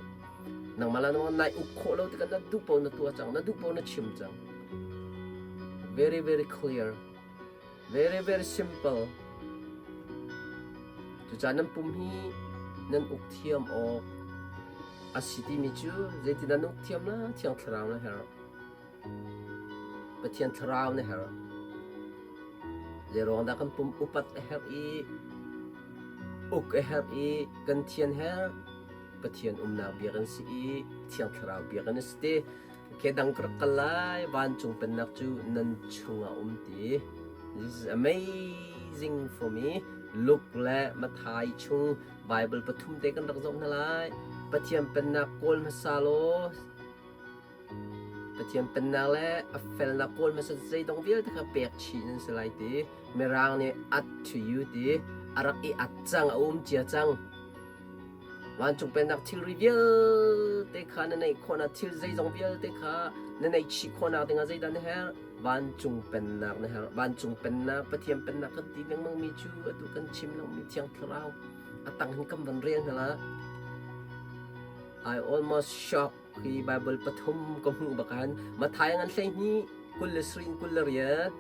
Nangmah le nangmah nai uk khawh lo tikah na duh paoh na tuah cang, na duh paoh na chim cang. Very very clear. Very very simple. Cucaah nan pum hi nan uk thiam awk a si timi cu zeitin nan uk thiam la Thiang Thlarau na herh. Pathian Thlarau na herh. Zeiruang dah kan pum upat a herh i uk a herh i kan thian herh? Pathian umnak bia kan si i Thiang Thlarau bia kan si ti. Okay, dang ka rak kal lai. Vancung pennak cu nan chungah um ti. This is amazing for me. Luke le Matthai chung Bible pathum te kan rak zoh hna lai. Pathian pennak kawl hmasa law Pathian pennak le a felnak kawl hmasa zeidong vialte kha pek chih nan si lai ti. Mirang nih at to you ti a rak i at cang a um cia cang. Vancung pennak thilri vialte kha na neih khawhnak thil zeizong vialte kha na neih chih khawhnak dingah zeidah na herh? Vancung pennak na herh. Vancung pennak, Pathian pennak kan ti lengmangmi cu atu kan chim lengmi Thiang Thlarau a tang hin kan van rel hna la. I almost shocked hi Bible pathum ka hmuh bakan Matthai ngan 12 20 in 28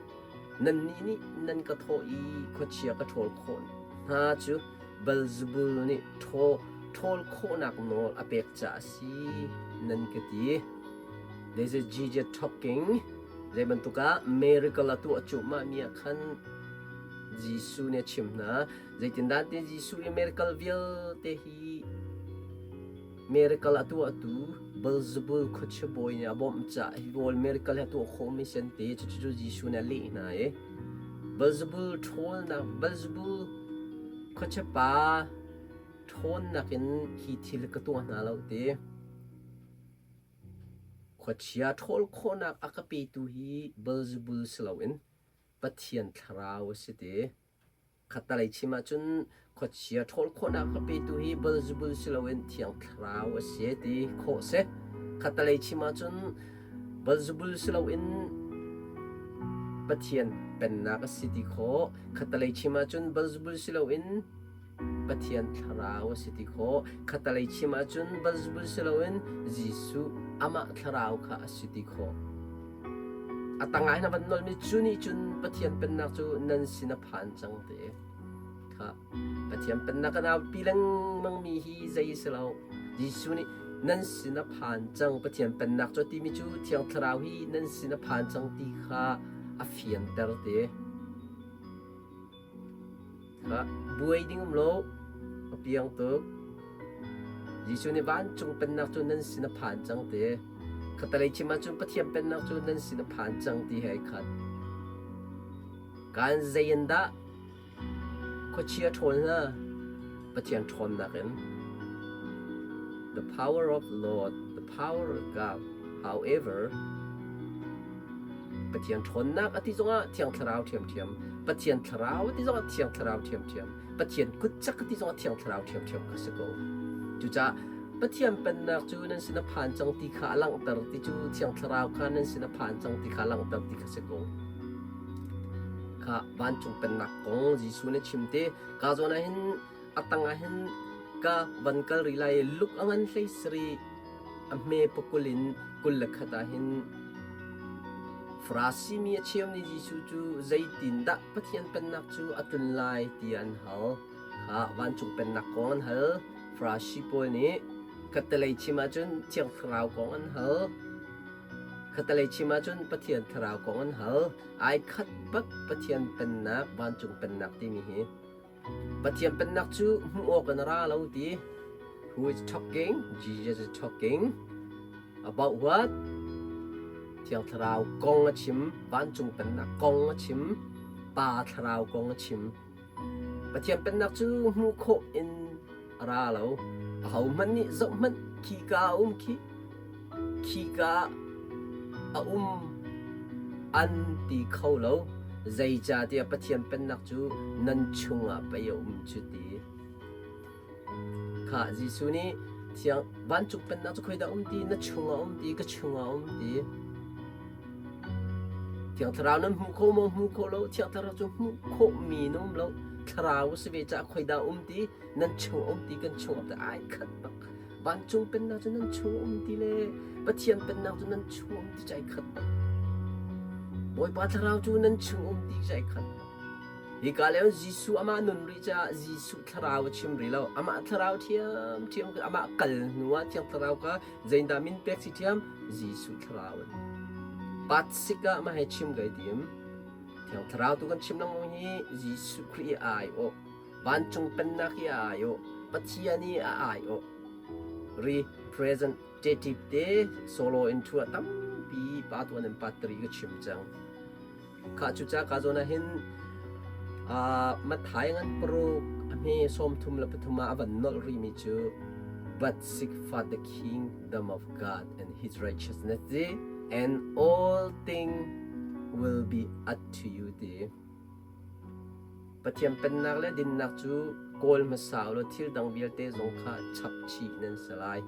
nannih nih nan ka thawh i khuachia ka ṭhawl khawh hna cu Beelzebul nih ṭhawl khawhnak nawl a pek caah a si nan ka ti. This is Jesus talking. Zei bantuk ah miracle a tuah cuahmah mi ah khan Jesuh nih a chim hna. Zeitindah ti Jesuh i miracle vialte hi Miracle a tuahtu Beelzebul khuachia bawi nih a bawmh caah hi rawl miracle hi a tuah khawhmi si an ti. Cucu Jesuh nih a leh hna i Beelzebul ṭhawlnak Beelzebul khuachia pa ṭhawnnak in hi thil ka tuah hna lo ti. Khuachia ṭhawl khawhnak a ka petu hi Beelzebul si loin Pathian Thlarau a si ti. Khattalei chim ahcun khuachia ṭhawl khawhnak ka petu hi Beelzebul si loin Thiang Thlarau a si ti khawh a si. Khattalei chim ahcun Beelzebul si loin Pathian pennak a si ti khawh. Khattalei chim ahcun Beelzebul si loin Pathian Thlarau a si ti khawh. Khattalei chim ahcun Beelzebul si loin Jesuh amah Thlarau kha a si ti khawh. A tangah hin a van nolmi cu nih cun Pathian pennak cu nan sin a phan cang te. Kha Pathian pennak kan aupi lengmangmi hi zei si lo. Jesuh nih nan sin a phan cang Pathian pennak cu timi cu Thiang Thlarau hi nan sin a phan cang ti kha a fianter te. Kha buai ding um lo a piang tuk. Jesuh nih vancung pennak cu nan sin a phan cang ti. Khatalei chim ahcun Pathian pennak cu nan sin a phan cang ti he ai khat. Kaan zei in dah khuachia ṭhawl hna Pathian ṭhawnnak in. The power of Lord, the power of God. However, Pathian ṭhawnnak a ti zongah Thiang Thlarau ṭhiamṭhiam, Pathian Thlarau a ti zongah Thiang Thlarau ṭhiamṭhiam, Pathian kutcak a ti zongah Thiang Thlarau ṭhiamṭhiam kha si ko. Cucaah Pathian pennak cu nan sin a phan cang ti kha a langhter ti cu Thiang Thlarau kha nan sin a phan cang ti kha a langhter ti kha si ko. Kha vancung pennak kong Jesuh nih a chim te ka zawn ah hin a tang ah hin ka van kal rih lai i luk a ngan hlei sarih A hme pakul in 21 ah hin Farasi mi a cheu nih Jesuh cu zeitindah Pathian Pennak cu a tlun lai tiah an hal. Kha vancung Pennak kong an hal. Farasi pawl nih khattelei chim ahcun Thiang Thlarau kong an hal. Khattelei chim ahcun Pathian Thlarau kong an hal. Ai khat bak Pathian Pennak, vancung Pennak timi hi. Pathian Pennak cu hmuh awk in a ra lo ti. Who is talking? Jesus is talking. About what? Thiang Thlarau kong a chim, vancung pennak kong a chim, Pa Thlarau kong a chim. Pathian Pennak cu hmuh khawh in a ra lo. Ahohmanh nih zohhmanh khika a um khi, khika a um an ti kho lo. Zeicahtiah Pathian Pennak cu nan chungah pei a um cu ti. Khah Jesuh nih thiang vancung pennak cu khoidah um ti na chungah um ti ka chungah um ti. Thiang Thlarau nan hmu kho maw hmu kho lo Thiang Thlarau cu hmuh khawhmi na um lo Thlarau a si ve caah khoidah um ti nan chung um ti kan chung um ti ai khat bak vancung pennak cu nan chung um ti le Pathian pennak cu nan chung um ti cu ai khat bak Bawipa Thlarau cu nan chung um ti cu ai khat bak. Hika lio Jesuh amah nun rih caah Jesuh thlarau a chim rih lo. Amah thlarau ṭhiamṭhiam amah kal hnu ah Thiang Thlarau kha zeindah min pek si ṭhiam? Jesuh thlarau an. Part sik ah mah he chim kai tim. Thiang Thlarau tu kan chim lengmang hi Jesuh Khrih i a aiawh. Vancung pennak i a aiawh. Pathian i a aiawh. Representative te solo in thu ah tampi pa tuan in part 3 ka chim cang. Khah cucaah ka zawn ah hin Matthai ngan paruk a hme 33 ah a van nolh rihmi cu But seek first the kingdom of God and his righteousness ti and all thing will be add to you ti. Pathian pennak le dinnak cu kawl hmasa u law thil dang vialte zong kha chap chih nan si lai.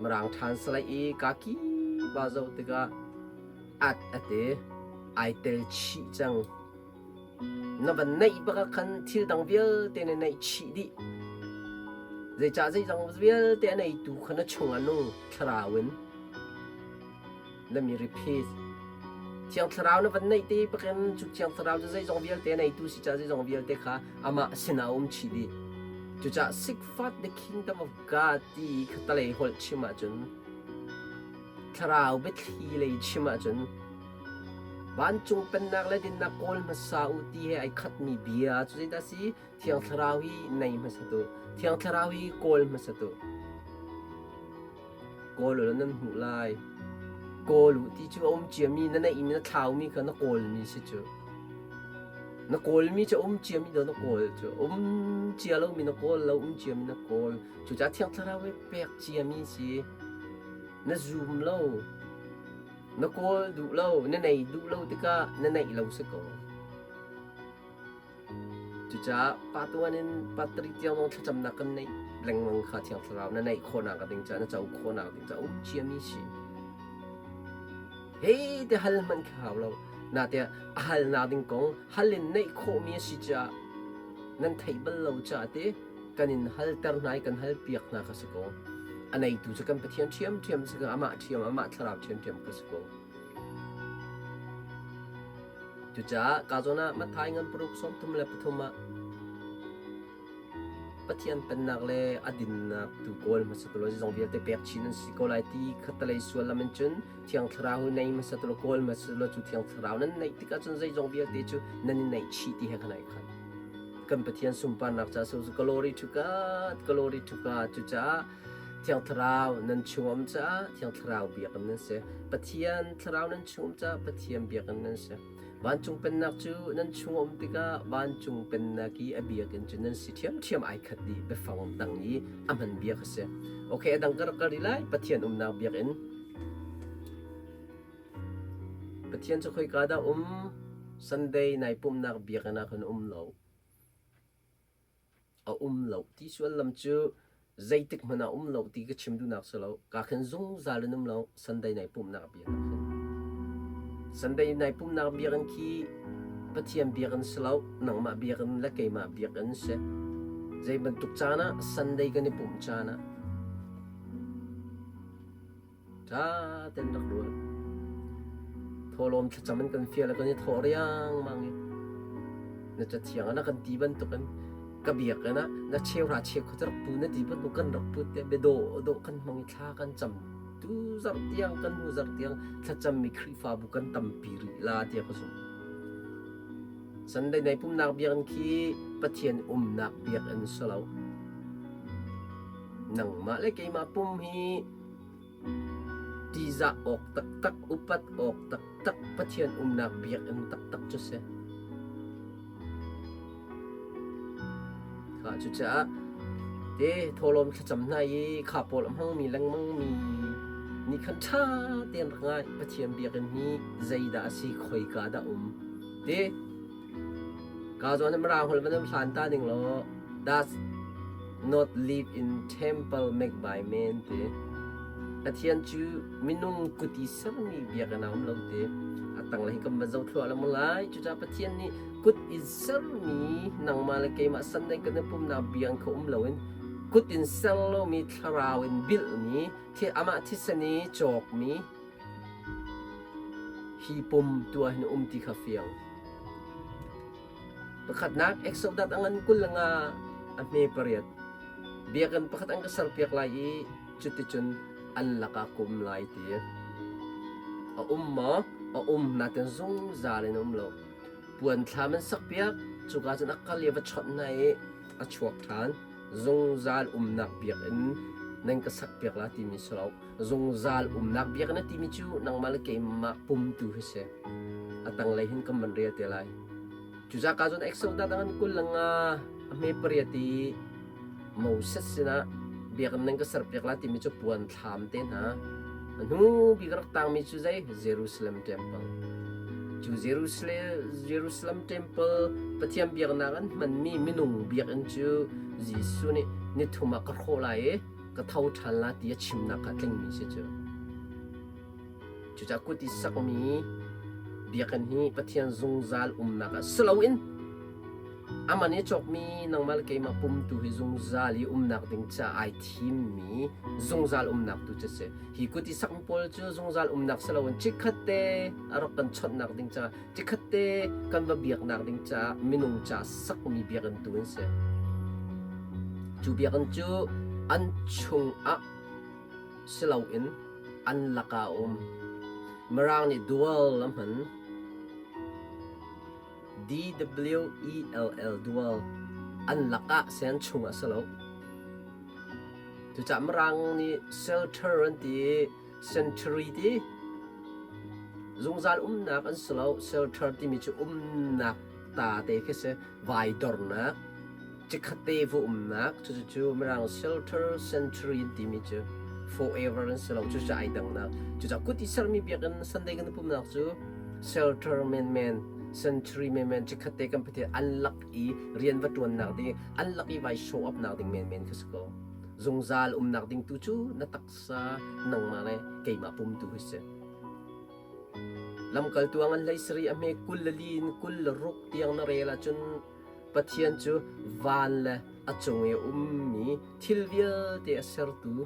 Mirang ṭhan salai i kaki ba zoh tikah At a ti. Ai tel chih cang. Na van neih bak ah khan thil dang vialte na neih chih dih. Zeicah zeidang vialte a neitu kha na chung ah nung thlarau in. Let me repeat. Thiang thlarau na van neih te bakin cu thiang thlarau cu zeizong vialte a neitu si caah zeizong vialte kha amah sinah a um chih dih. Cucaah seek first the kingdom of God ti kha talei holh chim ahcun Thlarau biathli lei chim ahcun vancung pennak le dinnak kawl hmasa u ti he ai khatmi bia cu zeidah a si? Thiang Thlarau hi nei hmasa tu. Thiang Thlarau hi kawl hmasa tu. Kawl u law nan hmuh lai. Kawl u ti cu a um ciami na neihmi na thlaumi kha na kawlmi si cu. Na kawlmi cu a um ciami do na kawl cu. Um cia lomi na kawl lo, um ciami na kawl. Cucaah Thiang Thlarau hi pek ciami si. Na zum lo, na kawl duh lo, na nei duh lo tikah na neih lo si ko. Cucaah pa tuan in pa tari tiang zong thlacamnak kan neih lengmang kha Thiang Thlarau na neih khawhnak ding caah na co khawhnak ding caah um ciami si. Hei te hal hmanh kha hau lo. Na tiah a halnak ding kong hal in neih khawhmi a si caah nan theih bal lo caah te kan in halter hna i kan halpiak hna kha si ko. A neitu cu kan Pathian ṭhiamṭhiam si ko, amah ṭhiam, amah thlarau ṭhiamṭhiam kha si ko. Cucaah ka zawn ah Matthai ngan paruk 33 ah Pathian pennak le a dinnak tu kawl hmasa tu law zeizong vialte pek chin an si ko lai ti khattelei suallam in cun Thiang Thlarau nei hmasa tu law kawl hmasa tu law cu Thiang Thlarau nan neih tikah cun zeizong vialte cu nan i neih chih ti he khan ai khat. Kan Pathian sunparnak ca so glory to God, glory to God. Cucaah Thiang Thlarau nan chung um caah Thiang Thlarau biakinn nan si. Pathian Thlarau nan chung um caah Pathian biakinn nan si. Vancung pennak cu nan chung um tikah vancung pennak i a biakinn cu nan si ṭhiamṭhiam ai khat dih biafang dang i a hman bia kha si. Okay, a dang ka rak kal rih lai. Pathian umnak biakinn. Pathian cu khoika dah um? Sunday nai pumhnak biakinn ah khan um lo. A um lo ti sullam cu zeitik hmanh ah um lo ti ka chim duhnak si lo. Ka khin zungzal in um lo Sunday nai pumhnak biakinn ah khin. Sunday nai pumhnak biakinn khi Pathian biakinn si lo, nangmah biakinn le keimah biakinn si. Zei bantuk caan ah Sunday kan i pumh caan ah Ṭha tein rak ruat. Thawhlawm thlacam in kan fial kan i thawh riangmang i na cathiang ah na kan ti bantukin ka biakinn ah na cheuhra cheukhat rak pu na ti bantuk kan rak put te biadawh dawh kan hmang i thla kan cam tu zarh tiang kan hnu zarh tiang thlacammi Khrihfabu kan tampi rih la tiah ka zumh. Sunday nai pumnak biakinn khi Pathian umnak biakinn si lo. Nangmah le keimah pum hi ṭihzah awk taktak, upat awk taktak, Pathian umnak biakinn taktak cu si. Kha cucaah te thawlawm thlacam hna i kha pawl a hmangmi lengmangmi nih khan ṭha tein rak ngai. Pathian biakinn hi zeidah a si, khoika dah um? Ti Ka zawn Mirang holh van hlan ta ning law does not live in temple made by men ti. Pathian cu minung kut i sermi biakinn ah um lo ti. A tanglei hi kan van zoh thluah lengmang lai. Cucaah Pathian nih kut in sermi nangmah le keimah Sunday kan i pumnak biakinn kha um loin kut in ser lomi thlarau in bilhmi amah thisen i cawkmi Hi pum tu ah hin um ti kha fiang. Pakhatnak Exodus a ngan 25 a hme pariat. Biakinn pakhat an ka serpiak lai i cuticun an lakah ka um lai ti. A um maw? A um nain zungzal in a um lo. Puan thlam an sakpiak, cuka cun a kal i a va chawnh hna i a chuak ṭhan. Zungzal umnak biakinn nan ka sakpiak la timi si lo. Zungzal umnak biakinn a timi cu nangmah le keimah pum tu hi si. A tanglei hin kan van rel te lai. Cucaah cun Exodus a ngan 25 a hme pariat i Moses sinah biakinn nan ka serpiak lai timi cu puan thlam te hna. A hnu bik rak tangmi cu zei? Jerusalem Temple. Cu Jerusalem Temple Pathian biaknak an hmanmi minung biakinn cu Jesuh nih nithum ah ka hrawh lai i ka tho ṭhan la ti a chimnak kha tlingmi si cu. Cucaah kut i sakmi biakinn hi Pathian zungzal umnak ah si loin aman i cawkmi nangmah le keimah pum tu hi zungzal i umnak ding ca ai thimmi zungzal umnak tu cu si. Hi kut i sakmi pawl cu zungzal umnak si loin chikkhat te a rak kan chawnhnak ding ca, chikkhat te kan va biaknak ding caah minung ca sakmi biakinn tu an si. Cu biakinn cu an chungah si loin an lakah a um. Mirang nih dwell a hman. D-W-E-L-L dwell. An lakah sen chungah si lo. Cucaah Mirang nih shelter an ti i sanctuary ti. Zungzal umnak an si lo. Shelter timi cu umnak ta te khi si. Vai dornak. Chikkhatte va umnak cucu Mirang shelter sanctuary an timi cu forever an si lo cucu ai dangnak. Cucaah kut i sermi biakinn Sunday kan pumnak cu shelter menmen sanctuary menmen chikkhatte kan Pathian an lak i rian va ṭuannak ding an lak i vai show up nak ding menmen kha si ko. Zungzal umnak ding tu cu na taksa nangmah le keimah pum tu hi si. Lamkaltu a ngan hlei sarih a hme 24 in 26 tiang na rel ahcun Pathian cu van le a cung i a ummi thil vialte a sertu,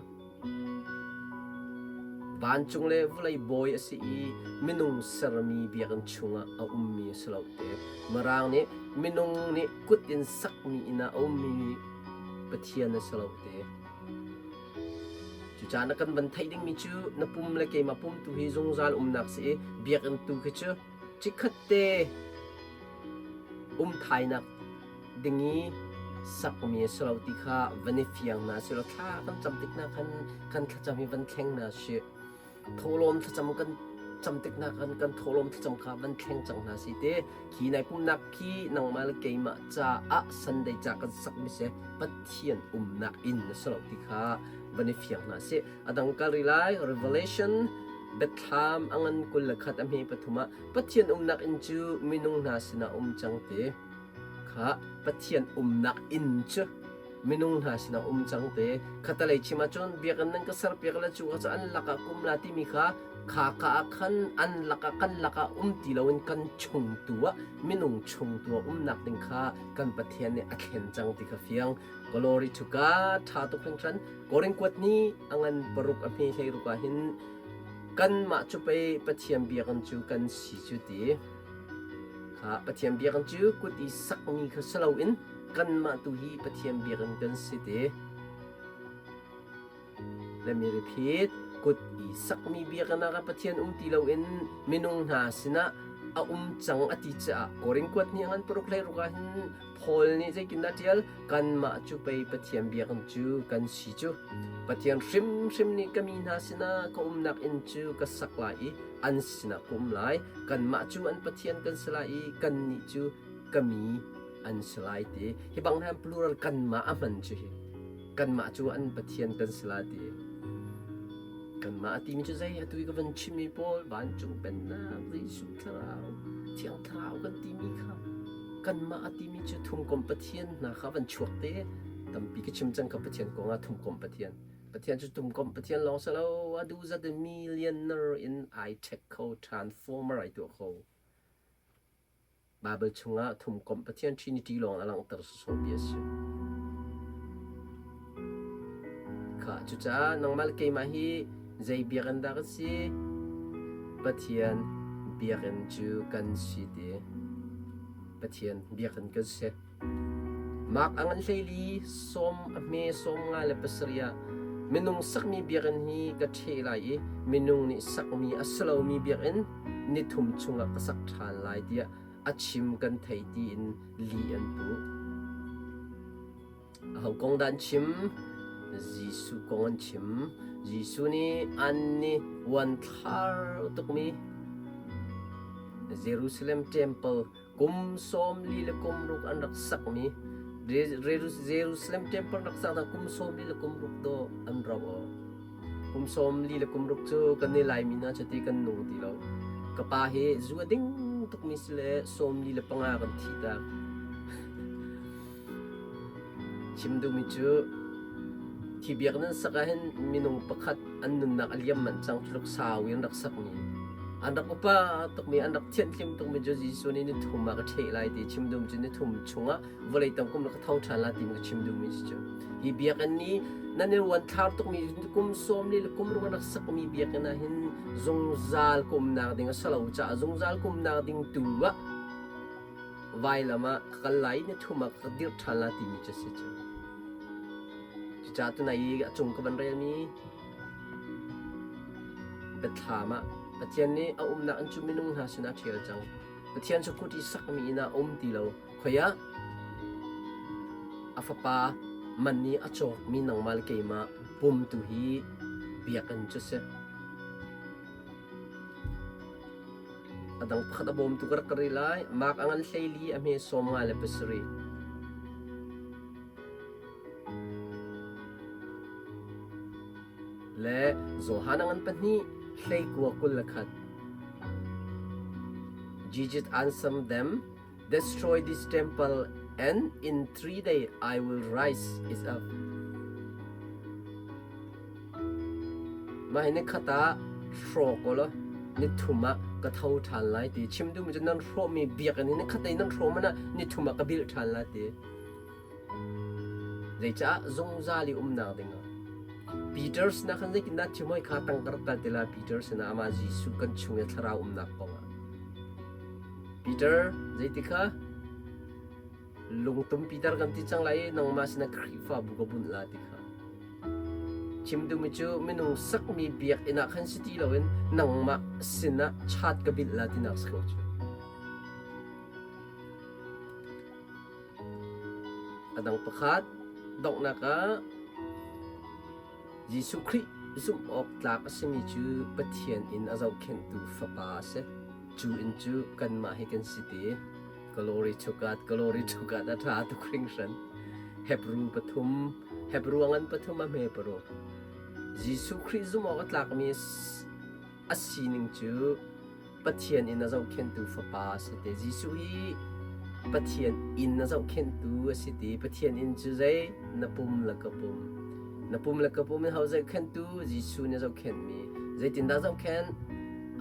vancung le vawlei bawi a si i minung sermi biakinn chungah a ummi a si lo te. Mirang nih minung nih kut in sakmi inn ah a ummi Pathian a si lo te. Cucaah na kan van theih dingmi cu na pum le keimah pum tu hi zungzal umnak si i biakinn tu khi cu Chikkhat te um thainak ding i sakmi a si lo ti kha van i fiang hna sih law thla kan cam tik hna khan kan thlacam hi van thleng hna sih. Thawhlawm thlacam kan cam tik hna khan kan thawhlawm thlacam kha van thleng cang hna sih te. Khi nai pumnak khi nangmah le keimah caah Sunday ca kan sakmi si Pathian umnak inn a si lo ti kha van i fiang hna sih. A dang kal rih lai Revelation Biathlam a ngan 21 a hme pathum ah Pathian umnak inn cu minung hna sinah um cang ti kha Pathian umnak inn cu minung hna sinah um cang te khatalei chim ahcun biakinn nan ka serpiak le cu kha cu an lakah kum la timi kha kha ka ah khan an lakah kan lakah um ti loin kan chung tu ah minung chung tu ah umnak ding kha kan Pathian nih a thlen cang ti kha fiang. Glory to God. Ṭha tuk hringhran. Korin kuat nih a ngan paruk a hme hlei ruk ah hin kanmah cu pei Pathian biakinn cu kan si cu ti. Kha Pathian biakinn cu kut i sakmi kha si loin kanmah tu hi Pathian biakinn kan si ti. Let me repeat. Kut i sakmi biakinn ah Pathian um ti loin minung hna sinah a um cang a ti caah Korin kuat nih a ngan paruk hlei ruk ah hin Paul nih zeitindah ṭial? Kanmah cu pei Pathian biakinn cu kan si cu. Pathian hrimhrim nih ka mi hna sinah ka umnak inn cu ka sak lai i an sinah ka um lai. Kanmah cu an Pathian kan si lai i kannih cu ka mi an si lai ti. Hi bang han plural kanmah a hman cu hi. Kanmah cu an Pathian kan si lai ti. Kanmah a timi cu zei atu i ka van chimmi pawl vancung pennak Jesuh thlarau Thiang Thlarau kan timi kha kanmah a timi cu thumkom Pathian hna kha van chuak te tampi ka chim cang ka Pathian kong ah thumkom Pathian Pathian cu thumkom Pathian lawng si lo a duh zat in millionaire in ai check kho transformer ai tuah kho Baibal chungah thumkomh Pathian Trinity lawng a langhter sawsawh mi a si. Kha cucaah nangmah le keimah hi zei biakinn dah kan si? Pathian biakinn cu kan si ti. Pathian biakinn kan si. Mark a ngan hleili sawm a hme 57 ah minung sakmi biakinn hi ka ṭheh lai i minung nih sakmi a si lomi biakinn nithum chungah ka sak ṭhan lai tiah a chim kan thei tiin lih an puh. Aho kong dah an chim? Jesuh kong an chim. Jesuh nih an nih uanthlar tukmi Jerusalem Temple kum 46 an rak sakmi Jerusalem Temple rak sak kum 46 dawh an rauh aw. Kum 46 cu kan i Laimi hna cuti kan nung ti lo. Ka pa hi zu a ding tukmi si le 45 kan thi tak. Chim duhmi cu thi biak nan sak ahhin minung pakhat an nunnak a liam manh cang tluk sau in rak sakmi an rak upa tukmi an rak thianhlim tukmi cu Jesuh nih ni thum ah ka ṭheh lai ti chim duhmi cu ni thum chungah vawlei tang kum ka tho ṭhan la timi ka chim duhmi si cu hi biakinn nih nan i ruanthlar tukmi kum sawm li le kum ruk an rak sakmi biakinn ah hin zungzal kumnak ding a si lo caah zungzal kumnak ding tu ah vailam ah ka kal lai na thum ah ka dirh ṭhan la timi cu si cu. Cucaah tunai i a cung ka van relmi biathlam ah Pathian nih a umnak in cu minung hna sinah a ṭhial cang. Pathian cu kut i sakmi inn ah a um ti lo. Khoi ah a fapa man nih a cawkmi nangmah le keimah pum tu hi biakinn cu si. A dang pakhat a bawmtu ka rak ka rih lai. Mark a ngan 14 a hme 57. Le Johan a ngan 2 29 21. Jesus answered them, Destroy this temple, and in 3 days I will rise it up. Mah hi nikhat ah hrawk u law nithum ah ka tho ṭhan lai ti chim duhmi cu nan hrawhmi biakinn hi nikhat in nan hrawh hmanh ah nithum ah ka bilh ṭhan lai ti. Zeicah zungzal i umnak dingah Peter sinah khan zeitindah chim hoi kha tang ka rak kal te lai Peter sinah amah Jesuh kan chung i thlarau umnak kongah. Peter zeiti kha Lungtum Peter kan ti cang lai i nangmah sinah Khrihfabu ka bunh la ti kha. Chim duhmi cu minung sakmi biakinn ah khan si ti loin nangmah sinah chat ka bilh la tinak si ko cu. A dang pakhat donghnak ah Jesuh Khrih zumh awk tlak a simi cu Pathian inn a zohkhenhtu Fapa a si. Cu inn cu kanmah hi kan si ti. Glory to God, glory to God a ṭha tuk hringhran. Hebrew pathum, Hebrew a ngan pathum a hme paruk. Jesuh Khrih zumh awk a tlakmi a sining cu Pathian in a zohkhenhtu Fapa a si te. Jesuh hi Pathian inn a zohkhenhtu a si ti. Pathian inn cu zei? Na pum le ka pum. Na pum le ka pum in ho zohkhenhtu? Jesuh nih a zohkhenhmi. Zeitindah zohkhenh?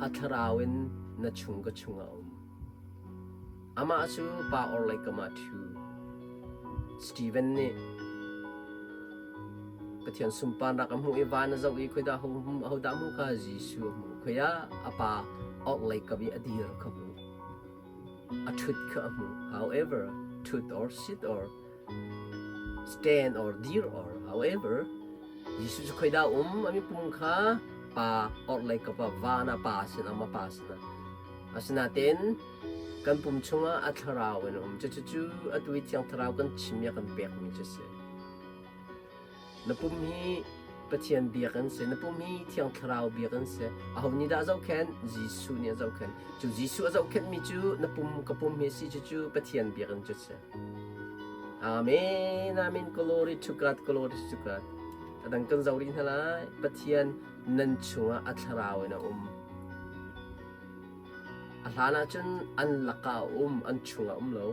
A thlarau in na chung ka chungah a um. Amah cu pa orhlei kam ah ṭhu. Steven nih Pathian sunparnak a hmuh i van a zoh i khoidah ahodah a hmuh kha Jesuh a hmuh. Khoi ah a pa orhlei kam i a dir kha hmuh. A ṭhut kha a hmuh. However, ṭhut or sit or stand or dir or however, Jesuh cu khoidah um? A mipum kha pa orhlei kap ah van ah pa sinah ma pa sinah. Asinain kan pum chungah a thlarau in a um. Cucu atu i Thiang Thlarau kan chim i a kan pekmi cu a si. Na pum hi Pathian biak an si. Na pum hi Thiang Thlarau biak an si. Aho nih dah a zohkhenh? Jesuh nih a zohkhenh. Cu Jesuh a zohkhenhmi cu na pum ka pum hi a si. Cucu Pathian biakinn cu a si. Amen. Amen. Glory to God. Glory to God. A dang kan zoh rih hna lai. Pathian nan chungah a thlarau in a um. A hlan ahcun an lakah a um, an chungah um lo.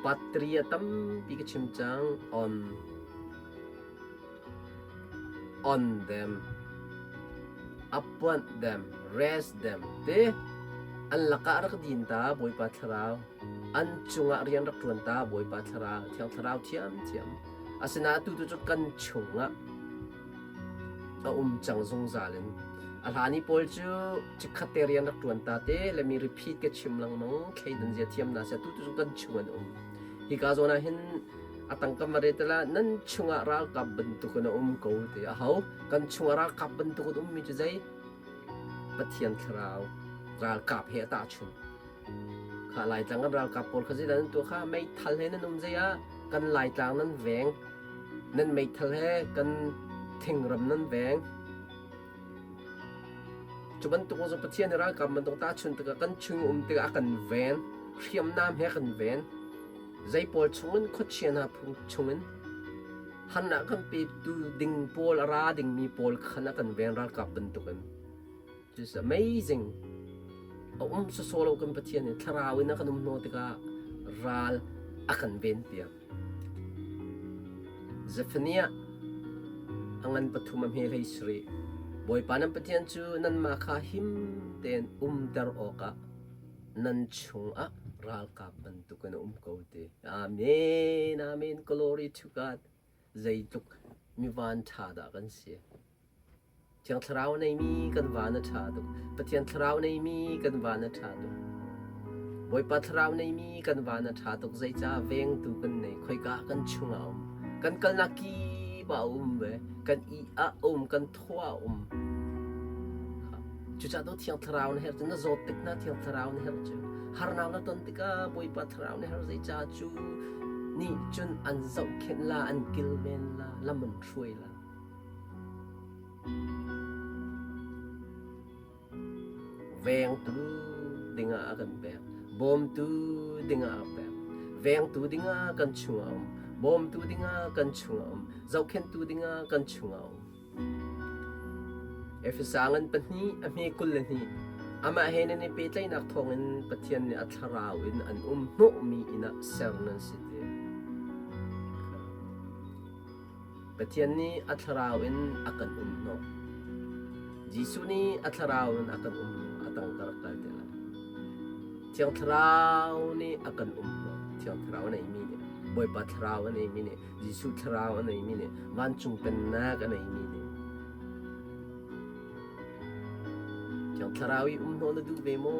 Patria tampi ka chim cang on on them, appoint them, rest them te an lakah rak din ta Bawipa Thlarau an cungah rian rak ṭuan ta Bawipa Thlarau Thiang Thlarau thiamthiam asinain atu tu cu kan chungah a um cang zungzal in. A hlan i pawl cu chikkhat te rian rak ṭuan ta te le mi repeat ka chim lengmang thleidan zia thiam na sia tu tu kan chung an um. Hika zawn ah hin a tangkam va re tala nan chungah ralkap bantuk in a um ko ti a ho kan chungah ralkap bantuk in ummi cu zei Pathian thlarau ralkap he a tahchun kha Laitlang kan ralkap pawl kha zeidah nan tuah kha meithal he nan um zei ah kan Laitlang nan veng nan meithal he kan thingram nan veng Cu bantuk zong Pathian nih ralkap bantuk tahchunh tikah kan chung um tikah a kan ven, hriamnam he a kan ven. Zei pawl chungin khuachia hna phung chungin hanah kan petu ding pawl a ra dingmi pawl khan a kan ven ralkap bantukin. This is amazing. A um sawsawh lo kan Pathian nih thlarau in a kan um hnawh tikah ral a kan ven piak. Zephaniah a ngan pathum a hme hlei sarih. Bawipa nan Pathian cu nanmah kha him tein umter awkah nan chungah ralkap bantukin a um ko ti. Amen, amen, glory to God. Zeitluk mi van ṭha dah kan si. Thiang Thlarau neimi kan van a ṭha tuk. Pathian Thlarau neimi kan van a ṭha tuk. Bawipa Thlarau neimi kan van a ṭha tuk. Zeicah vengtu kan nei? Khoika kan chungah a um. Kan kalnak kip ah a um ve. Kan ih ah a um. Kan thaw ah a um. Cucaah to Thiang Thlarau na herh cu na zawt tik na Thiang Thlarau na herh cu harnak na ton tikah Bawipa Thlarau na herh zeicah cu nih cun an zohkhenh la an kilven la lam an hruai la. Vengtu dingah a kan pek. Bawmtu dingah a pek. Vengtu dingah kan chungah a um. Bawmtu dingah kan chungah a um. Zohkhenhtu dingah kan chungah a um. Efesa ngan pahnih a hme 22 Amah he nan i pehtlaihnak thawngin Pathian nih a thlarau in an um hnawhmi inn ah ser nan si ti. Pathian nih a thlarau in a kan um hnawh. Jesuh nih a thlarau in a kan um hnawh. A tang ka rak kal te lai. Thiang Thlarau nih a kan um hnawh. Thiang Thlarau a neimi nih, Bawipa Thlarau a neimi nih, Jesuh Thlarau a neimi nih, vancung pennak a neimi nih. Thiang Thlarau i um hnawh na duh ve maw?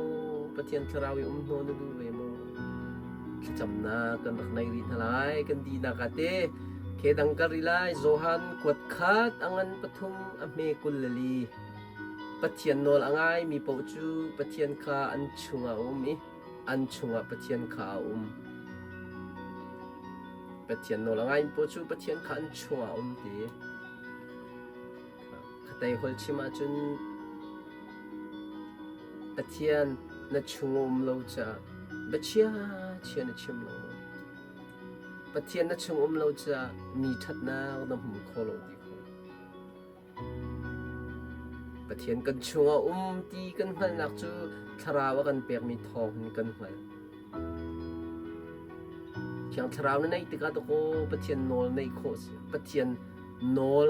Pathian Thlarau i um hnawh na duh ve maw? Thlacamnak kan rak nei rih hna lai. Kan dinak ah te khe dang ka ri lai. Johan kuat khat a ngan pathum a hme 24. Pathian nawl a ngai mi paoh cu Pathian kha an chungah a um i an chungah Pathian kha a um. Pathian nawl a ngai mi paoh cu Pathian kha an chungah a um ti. Khatei holh chim ahcun Pathian na chung a um lo caah biachia chia na chim lo. Pathian na chung um lo caah mi ṭhatnak na hmu kho lo ti kho. Pathian kan chungah um ti kan hngalhnak cu thlarau a kan pekmi thawng in kan hngalh. Thiang thlarau na neih tikah dakaw Pathian nawl neih khawh si. Pathian nawl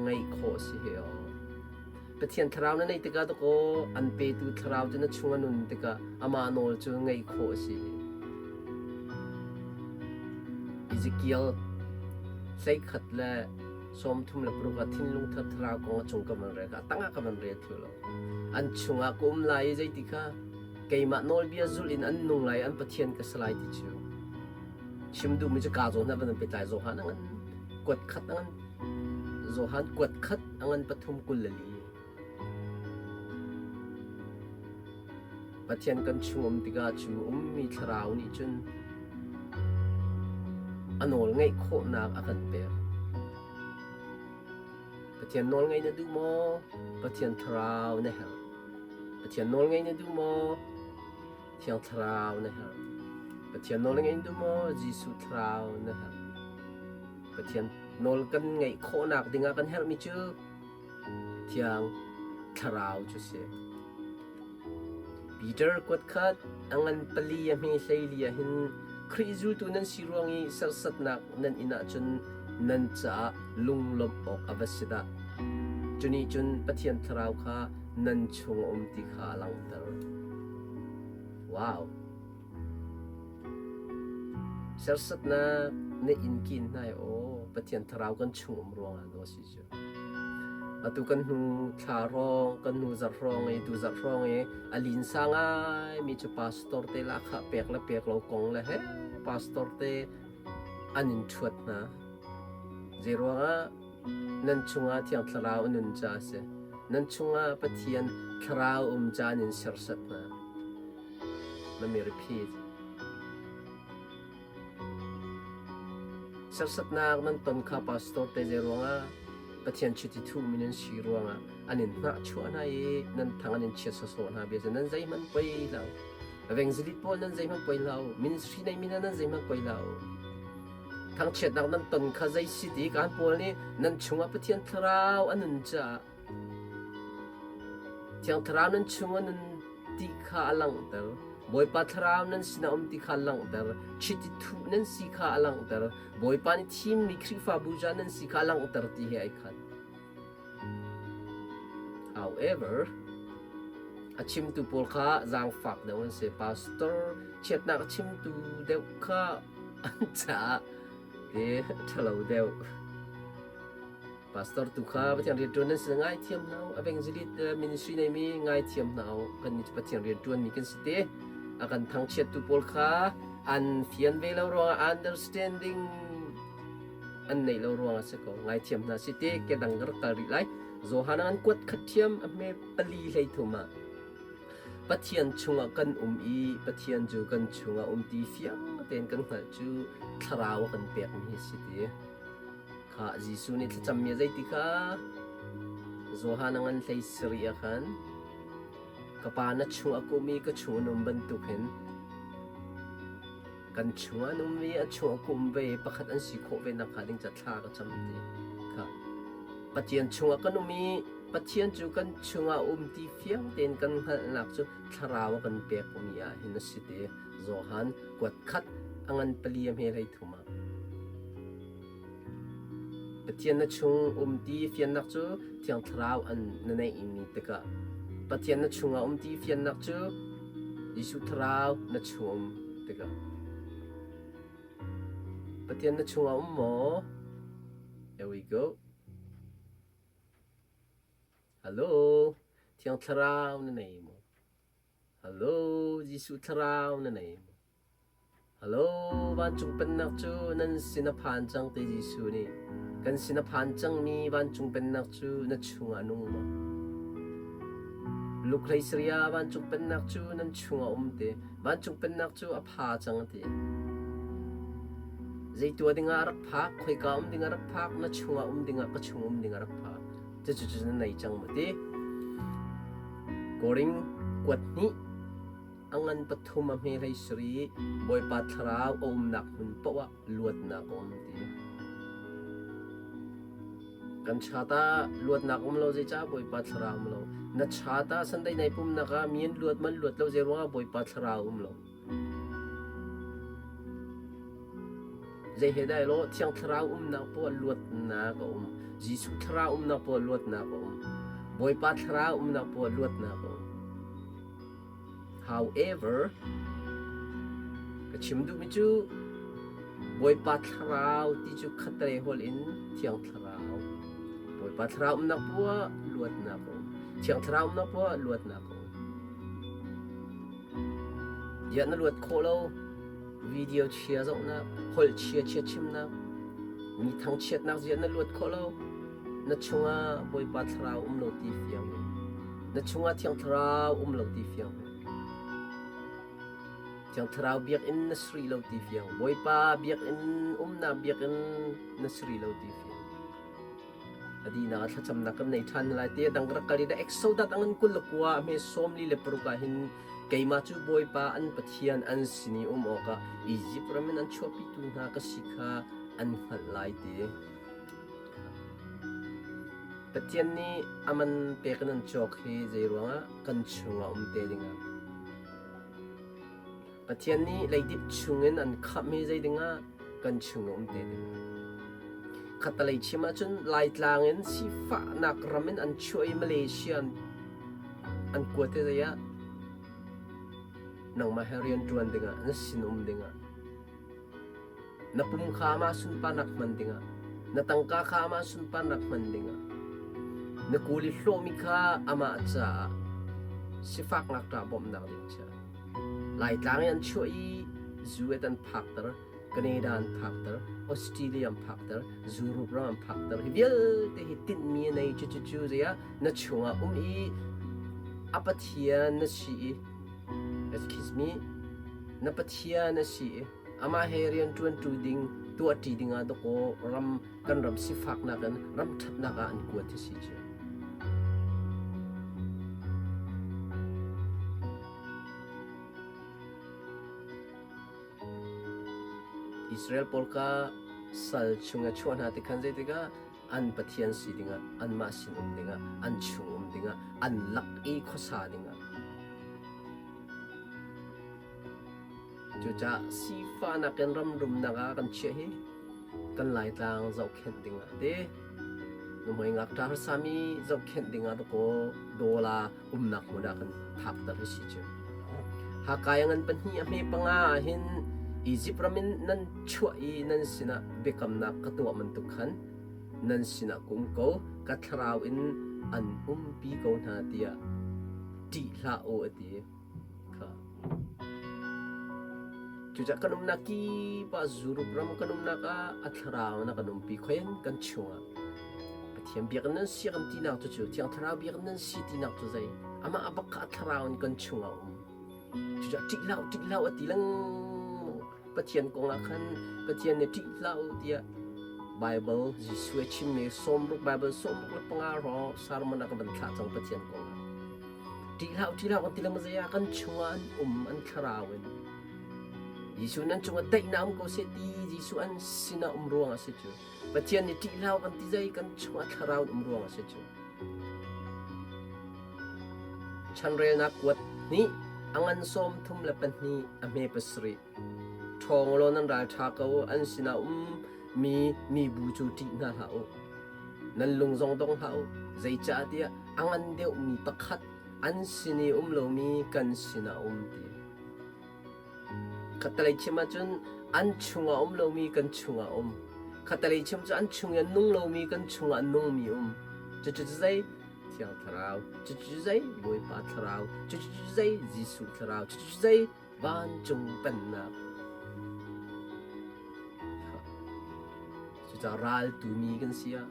ngaih khawh si he aw. Pathian thlarau na neih tikah dakaw an petu thlarau cu na chung a nun tikah amah nawl cu ngaih khawh si. Ezekiel 31 36 ah thinlung thar thlarau kong a cung ka van rel ka tangah ka van rel thlu lo. An chungah ka um lai i zeiti kha keimah nawlbia zulh in an nung lai an Pathian ka si lai ti cu chim duhmi cu ka zawn hna van pehtlai Johan a ngan kuat khat a ngan Johan kuat khat a ngan pathum 24 Pathian kan chung um tikah cu ummi thlarau nih cun a nawl ngeih khawhnak a kan pek. Pathian nawl ngeih na duh maw? Pathian thlarau na herh. Pathian nawl ngeih na duh maw? Thiang Thlarau na herh. Pathian nawl na ngeih na duh maw? Jesuh Thlarau na herh. Pathian nawl kan ngeih khawhnak dingah kan herhmi cu Thiang Thlarau cu si. Peter kuat khat a ngan pali a hme hleili ah hin Khrih zultu nan si ruang i serhsatnak nan inn ahcun nan caah lunglawmh awk a va si dah. Cu nih cun Pathian Thlarau kha nan chung a um ti kha a langhter. Wow! Serhsatnak na inn kin hna i aw Pathian Thlarau kan chung um ruangah daw si cu. Atu kan hnu thla hrawng, kan hnu zarh hrawng i tu zarh hrawng i a linsa ngaimi cu pastor te lahkhah pek le pek lo kong le he pastor te an in ṭhuat hna. Zeiruangah nan chungah Thiang Thlarau a nun caah a si. Nan chungah Pathian Thlarau um caan in serhsat hna. Let me repeat. Serhsatnak nan ton kha pastor te zei ruangah Pathian chiti thuhmi nan si ruangah an in hnahchuah hna i nan thang an in chiat sawsawh hna bia nan zeihmanh poi hlah u. Evangelist pawl nan zeihmanh poi hlah u. Ministry neimi hna nan zeihmanh poi hlah u. Thangchiatnak nan ton kha zei si ti kan pawl nih nan chungah Pathian thlarau a nun caah Thiang Thlarau nan chung a nun ti kha a langhter. Bawipa Thlarau nan sinah um ti kha a langhter. Chiti thuh nan si kha a langhter. Bawipa nih thimmi Khrihfabu ca nan si kha a langhter ti he ai khat. However, a chimtu pawl kha zaangfak deuh an si. Pastor chiatnak a chimtu deuh kha an caah te ṭhalo deuh. Pastor tu kha Pathian rianṭuan nan si ngaithiam hna u. Evangelist ministry neimi ngaithiam hna u. Kan nih cu Pathian rianṭuanmi kan si te. A kan thangchiattu pawl kha an fian ve lo ruangah understanding an neih lo ruangah si ko. Ngaithiam hna si te ke dang ka rak kal rih lai. Johan an kuat khat thiam a hme pali hlei thum ah Pathian chungah kan um i Pathian cu kan chungah um ti fiang tein kan hngalh cu thlarau a kan pekmi hi si ti. Kha Jesuh nih thlacammi a zeiti kha Johan a ngan hlei sarih ah khan ka pa na chung a kum i ka chung an um bantuk hin kan chung an um i a chung a kum ve pakhat an si khawh ve nakhnga ding ca thla ka cam ti kha Pathian chungah kan um i Pathian cu kan chungah um ti fiang tein kan hngalhnak cu thlarau a kan pekmi ah hin a si ti Johan kuat khat a ngan pali a hme hlei thum ah Pathian na chung um ti fiannak cu Thiang Thlarau an na neihmi tikah Pathian na chungah um ti fiannak cu Jesuh Thlarau na chung um tikah Pathian na chungah um maw? Here we go. Hello, Thiang Thlarau na nei maw? Hello, Jesuh Thlarau na nei maw? Hallo, vancung pennak cu nan sin a phan cang ti Jesuh nih. Kan sin a phan cangmi vancung pennak cu na chungah nung maw? Lukhlei Syria vancung pennak cu nan chungah um te. Vancung pennak cu a pha cang ti. Zei tua dingah a rak phak, khoika um dingah a rak phak, na chungah um dingah ka chung um dingah a rak phak. Cucu cu na nei cang ma ti? Koring kuat hnih A ngan pathum a hme hlei sarih Bawipa Thlarau a umnak hmun paoh ah luatnak a um ti. Kan chat ah luatnak um lo zeicah Bawipa Thlarau um lo. Na chat ah Sunday nai pumnak ah mi an luat man luat lo zei ruangah Bawipa Thlarau um lo. Zei he dai lo Thiang Thlarau umnak poah luatnak a um. Jesuh Thlarau umnak poah luatnak a um. Bawipa Thlarau umnak poah luatnak a um. However, ka chim duhmi cu Bawipa Thlarau ti cu khatlei holh in Thiang Thlarau. Bawipa Thlarau umnak poah luatnak a um. Thiang Thlarau umnak poah luatnak a um. Ziah na luat khawh lo? Video chia zohnak, holh chia chia chimnak, mi thangchiatnak ziah na luat khawh lo? Na chungah Bawipa Thlarau um lo ti fiang ve. Na chungah Thiang Thlarau um lo ti fiang ve. Thiang Thlarau biakinn na sri lo ti fiang. Bawipa biakinn umnak biakinn na sri lo ti fiang. A dihnak ah thlacamnak kan nei ṭhan lai te dang rak kal i Exodus ang an 29 hme 46 ah hin keimah cu Bawipa an Pathian an sin i um awkah Izipt ram in an chuahpitu hna ka si kha an hngalh lai ti. Pathian nih a man pek in an cawk hi zei ruangah kan chungah um te dingah Pathian nih leidip chungin an khamh hi zei dingah kan chung a um te ding. Khattalei chim ahcun Laitlang in sifahnak ram in an chuah i Malaysia an, an kuat hi zei ah nangmah he rian ṭuan dingah na sin um dingah na pum kha amah sunparnak hman dingah na tangka kha amah sunparnak hman dingah. Na kuli hlawhmi kha amah caah sifak ngakṭah bawmhnak ding chia. Laitlang i an chuah i US an phakter, Canada an phakter, Australia an phakter, Europe ram an phakter. Hi vialte hi tinhmi a nei. Cucu zei ah na chungah um i a Pathian na si i excuse me na Pathian na si i amah he rian ṭuanṭu ding tuahṭi dingah dawkaw ram kan ram sifaknak in ram ṭhatnak ah an kuat hi si cu. Israel pawl kha sal chung a chuah hna ti khan zeitikah an Pathian si dingah anmah sin um dingah an chung um dingah an lak i khuasa dingah Cucaah sifahnak in ramrumnak ah kan chiah hi kan Laitlang zohkhenh dingah te nuhmei ngakṭah harsami zohkhenh dingah dakaw dawla umnak hmun ah kan phakter hi si cu. Haka ngan pahnih a hme panga ah hin Egypt ram in nan chuah i nan sinah biakamnak ka tuah bantuk khan nan sinah ka um ko, ka thlarau in an umpi ko hna tiah ṭih hlah u a ti. Kha. Cucaah kan umnak kip ah Europe ram kan umnak ah a thlarau na kan umpi khoin kan chungah Pathian biakinn nan si kan tinak cu cu Thiang Thlarau biakinn nan si tinak cu zei amah a bak kha a thlarau in kan chungah um. Cucaah ṭih hlah u, ṭih hlah u a ti lengmang. Pathian kong ah khan Pathian nih ṭih hlah u tiah Bible Jesuh a chimmi 60 Bible 65 hrawng sermon a ka van thlah cang Pathian kong ah. Ṭih hlah u, ṭih hlah u kan ti lengmang zei ah kan chungah an um, an thlarau in. Jesuh nan cungah daihnak um ko seh ti Jesuh an sinah um ruangah si cu. Pathian nih ṭih hlah u kan ti zei kan chungah thlarau in um ruangah si cu. Chanrelnak kuat hnih a ngan 32 a hme pasarih. Ṭhawng law nan ral ṭha ko, an sinah um mi mibu cu ṭih hna hlah u. Nan lung zong dong hlah u, zeicahtiah a ngan deuhmi pakhat an sin i um lomi kan sinah a um ti. Khattelei chim ahcun an chungah um lomi kan chungah um. Khattelei chim cu an chung i a nung lomi kan chungah a nungmi um. Cucu zei? Thiang Thlarau. Cucu zei? Bawipa Thlarau. Cucu zei? Jesuh Thlarau. Cucu zei? Vancung Pennak. Cucaah raltu mi kan si ah,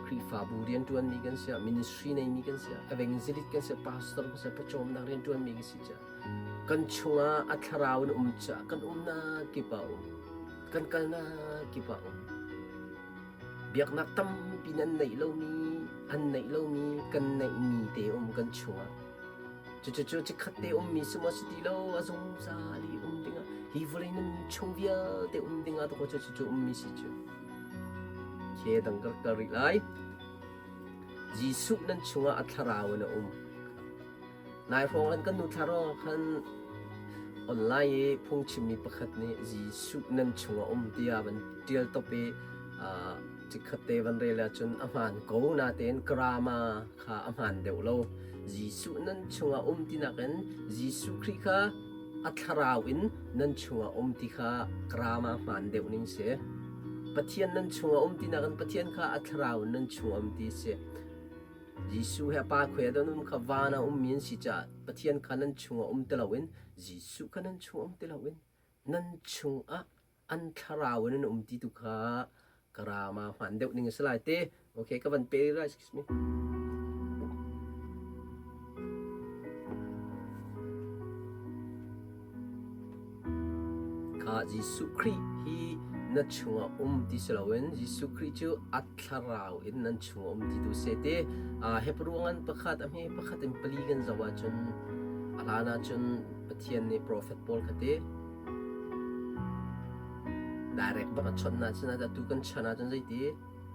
Khrihfabu rianṭuanmi kan si ah, ministry neimi kan si ah, evangelist kan si ah, pastor kan si ah, pawcawmnak rianṭuanmi kan si caah kan chungah a thlarau in um caah kan umnak kip ah um, kan kalnak kip ah um. Biaknak tampi nan neih lomi, an neih lomi, kan neihmi te um kan chungah. Cucu chikkhat te ummi si maw si ti lo, a zungzal i um dingah, hi vawlei nun chung vialte um dingah dawkaw cu cucu ummi si cu. Ke dang ka kal rih lai. Jesuh nan chungah a thlarau in a um. Nai hrawng an kan nu thlarau khan online i phungchimmi pakhat nih Jesuh nan chungah um tiah van tial top i chikkhat te van rel ahcun a hmaan ko natein grammar kha a hmaan deuh lo. Jesuh nan chungah um tinak in Jesuh Khrih kha a thlarau in nan chungah um ti kha grammar hmaan deuh ning si. Pathian nan chungah um tinak in Pathian kha a thlarau in nan chungah um ti si. Jesuh he a Pa khuai ah um kha van ah ummi an si caah Pathian kha nan chungah um ti loin Jesuh kha nan chungah um ti loin nan chungah an thlarau in an um ti tu kha ka rama hmaan deuh ning a si lai te. Okay, ka van pe lai, excuse me. Kha Jesuh Khrih hi na chungah um ti si loin Jesuh Khrih cu a thlarau in nan chungah um ti tu se te. Hebrew ngan pakhat a hme pakhat in pali kan zoh ahcun a hlan ahcun Pathian nih profet pawl kha te direct bak a chawnh hna cun atu kan chan ahcun zeiti